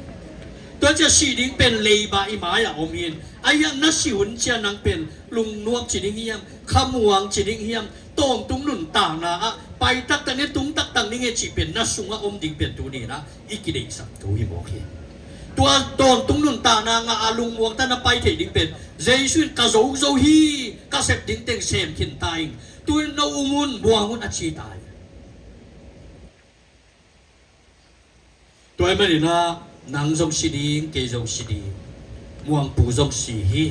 Tua ciah sih ding pen leiba i mai-ah om hi in, ahi hang na sih hun ciang nang pen lungnuam ci ding hiam, khamuang ci ding hiam, tawntung nuntakna ah pai taktak ni, tung taktak ni nge cih pen na sungah om ding pen tuni-in ah i kideihsak thu hi mawk hi. Tua tawntung nuntakna ngah a lungmuang tak na pai theih ding pen Jesu in ka zo zo hi, ka sep ding teng sem khin ta ing, tu-in na um un, muang un a ci ta hi. Tua ahih manin ah nang zong si ding, kei zong si ding, Muangpu zong si hi.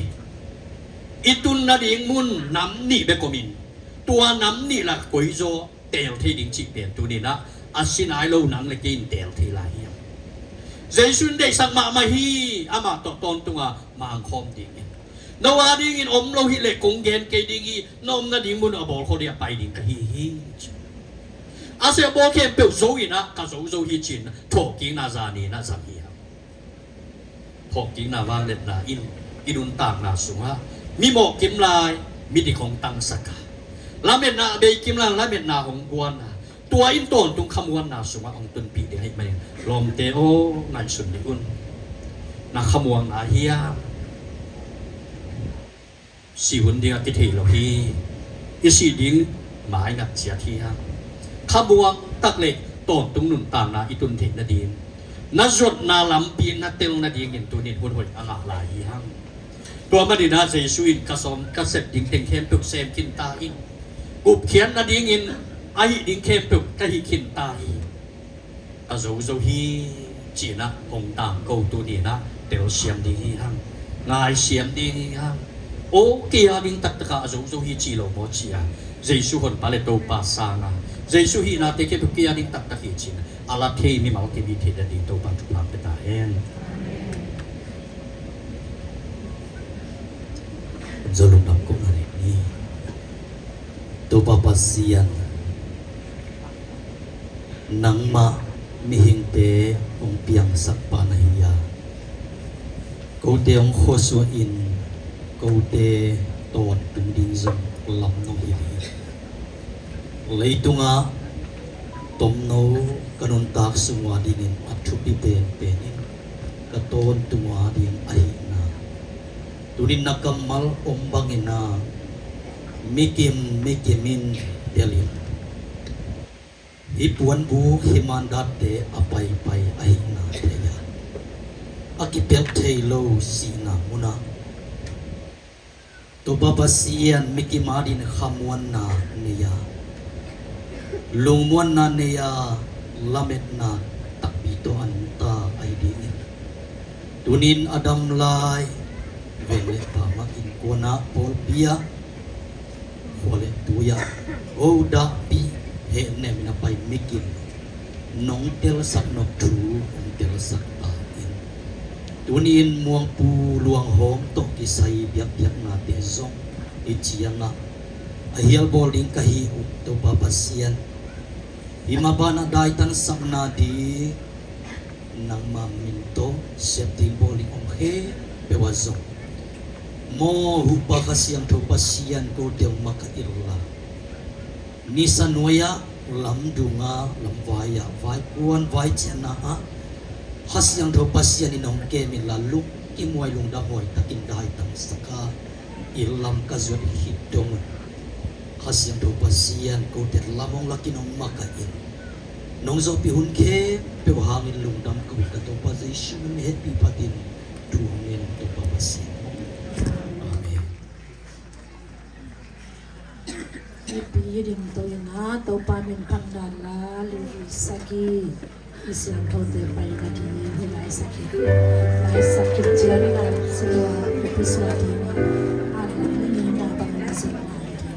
I tun nading mun nam nih bek om in, tua nam nih lak koi zaw teel thei ding cih pen tuni-in ah a si nai lo nang le kei in teel thei lai hiam? Jesu in deihsak mahmah hi, amah tawh tawntung a mangkhawm ding hi. No a dingin om lo hi leh kong gen kei ding hi, na om nading mun a bawl khawh ding a pai ding ka hi hi. A seh bawl khempeuh zo in ah ka zo zo hi ci-in thawhkikna zani in ah zang hi hang. Thawhkikna vangliatna in i nuntakna sungah mi mawh kim lai, mi dik hong tangsak a, lametna a bei kim lai, lametna hong guan a, tua in tawntung khamuanna sungah hong tunpih ding ahih manin lawmte aw, ngaihsun dih un. Na khamuang na hiam? Sih hun ding a kithei lo hi. I sih ding mai ngat ciat hi hang. Khamuang tak le tawntung nuntakna i tun theih nading, na zuatna lampi na tel nadingin tuni-in hun hoih a ngah lai hi hang. Tua manin ah Jesu in ka sawm ka sep ding teng khempeuh sem khin ta hi. Gupkhiat nadingin a hih ding khempeuh ka hih khin ta hi. Ka zo zo hi ci-in ah hong tangko tuni-in ah telsiam ding hi hang. Ngaisiam ding hi hang. Aw, kei a ding taktak a zo zo hi ci lo maw ci-a Jesu honpa le Topa sang a, Jesu hihnate khempeuh kei a ding taktak hi ci-in a la thei mimal kim hi theih nading Topa thupha pia ta hen. Zo lungdam kong a ni. Topa Pasian, nangmah mihingte hong piangsak pa na hi a, kote hong khuasuah in kote tawntung ding zong lam nong hilh hi. Leitungah tomno ka nuntak sung uh a dingin a thupi penpen in ka tawntung uh a ding ahihna, tuni-in na kammal om bangin a mikim mikim in delh in, hih puanbuk hih mandatte a paipai ahihna thei a, a kipelh thei lo sihna munah Topa Pasian mikim a dingin khamuanna nei a, lungmuanna nei a, lametna takpi tawh a nungta ahi dingin, tuni-in a dam lai veng le pha mah innkuan ah, pawlpi ah, khua le tui ah, go dahpih hehnem in a pai mikim nong telsak nop thu hong telsak ta in. Tuni-in Muangpu luanghawm tawh kisai biakpiaknate zong i ciangah a hial bawl ding ka hi uh Topa Pasian, hih mah banah daitansakna ding nangma min tawh sep ding bawl ding om khempeuh ah zong, maw, huhpa Kha Siangtho Pasian, kote hong makaih inla, nisa nuai-ah, lamdung ah, lamvai ah, vaikuan vaiciahna ah Kha Siangtho Pasian in hong kem inla, lungkimhuai lungdamhuai takin daitangsak a, inn lam ka zuat khit dong un, Kha Siangtho Pasian, kote lam hong lak in hong makaih in. Nong zawhpih hun khempeuh hangin lungdam ko hi, ka Topa Jesu min hehpih phatin thu hong ngen Topa Pasian. Amen. Hehpih hi ding to in a, Topa min phat dan la, Levi sagih, i siangthote paina ding, hih laisak hi. Laisak hi ciangin a, sua, episode ding a, a la ni na bang na zin na hi ding.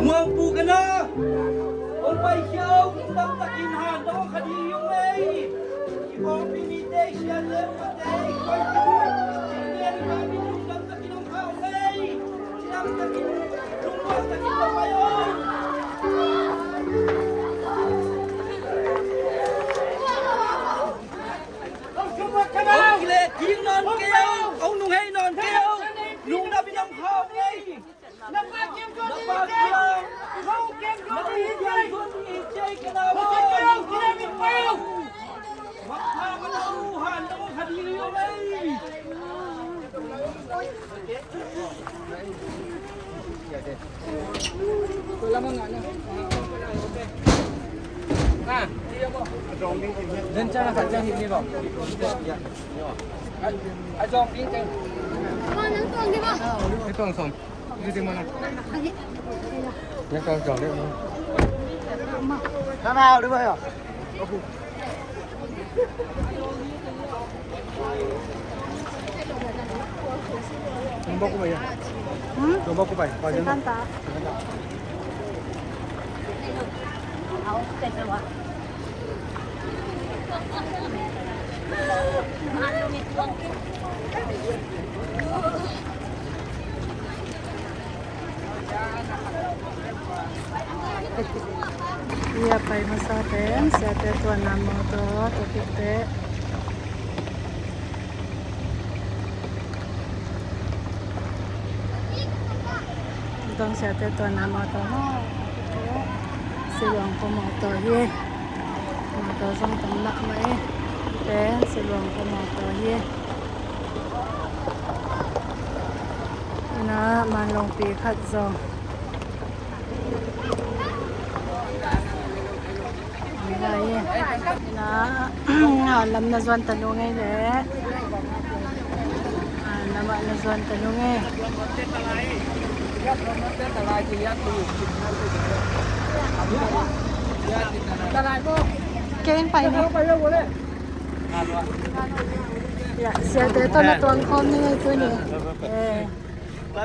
Muangpu ka na, hong paikhia o, lungdam takin han dong kha ding hi ung ei. I pawlpi mite, siate upate, i koitu, i lungdam takin hong kha ung ei. Lungdam takin, lungdam takin hong pai o. Hong kileh ding nawn kei o, hong nunghei nawn kei o. Lungdam in hong kha ung ei. Na pa kiang, Hia pai masa pen siate tuanna mawtaw topic te. Zong siate tuanna mawtaw maw? Siluang khua mawtaw hi. Mawtaw zong tam lak mah hi. Pen Siluang khua mawtaw hi. Ina manlongpi khat zong. Ina, ina, lam na zuan ta nung ei le. Lam ah na zuan ta nung ei. Keng pai ni. Ya, siate tawh na tuang khawm ni ei tuni. Eh.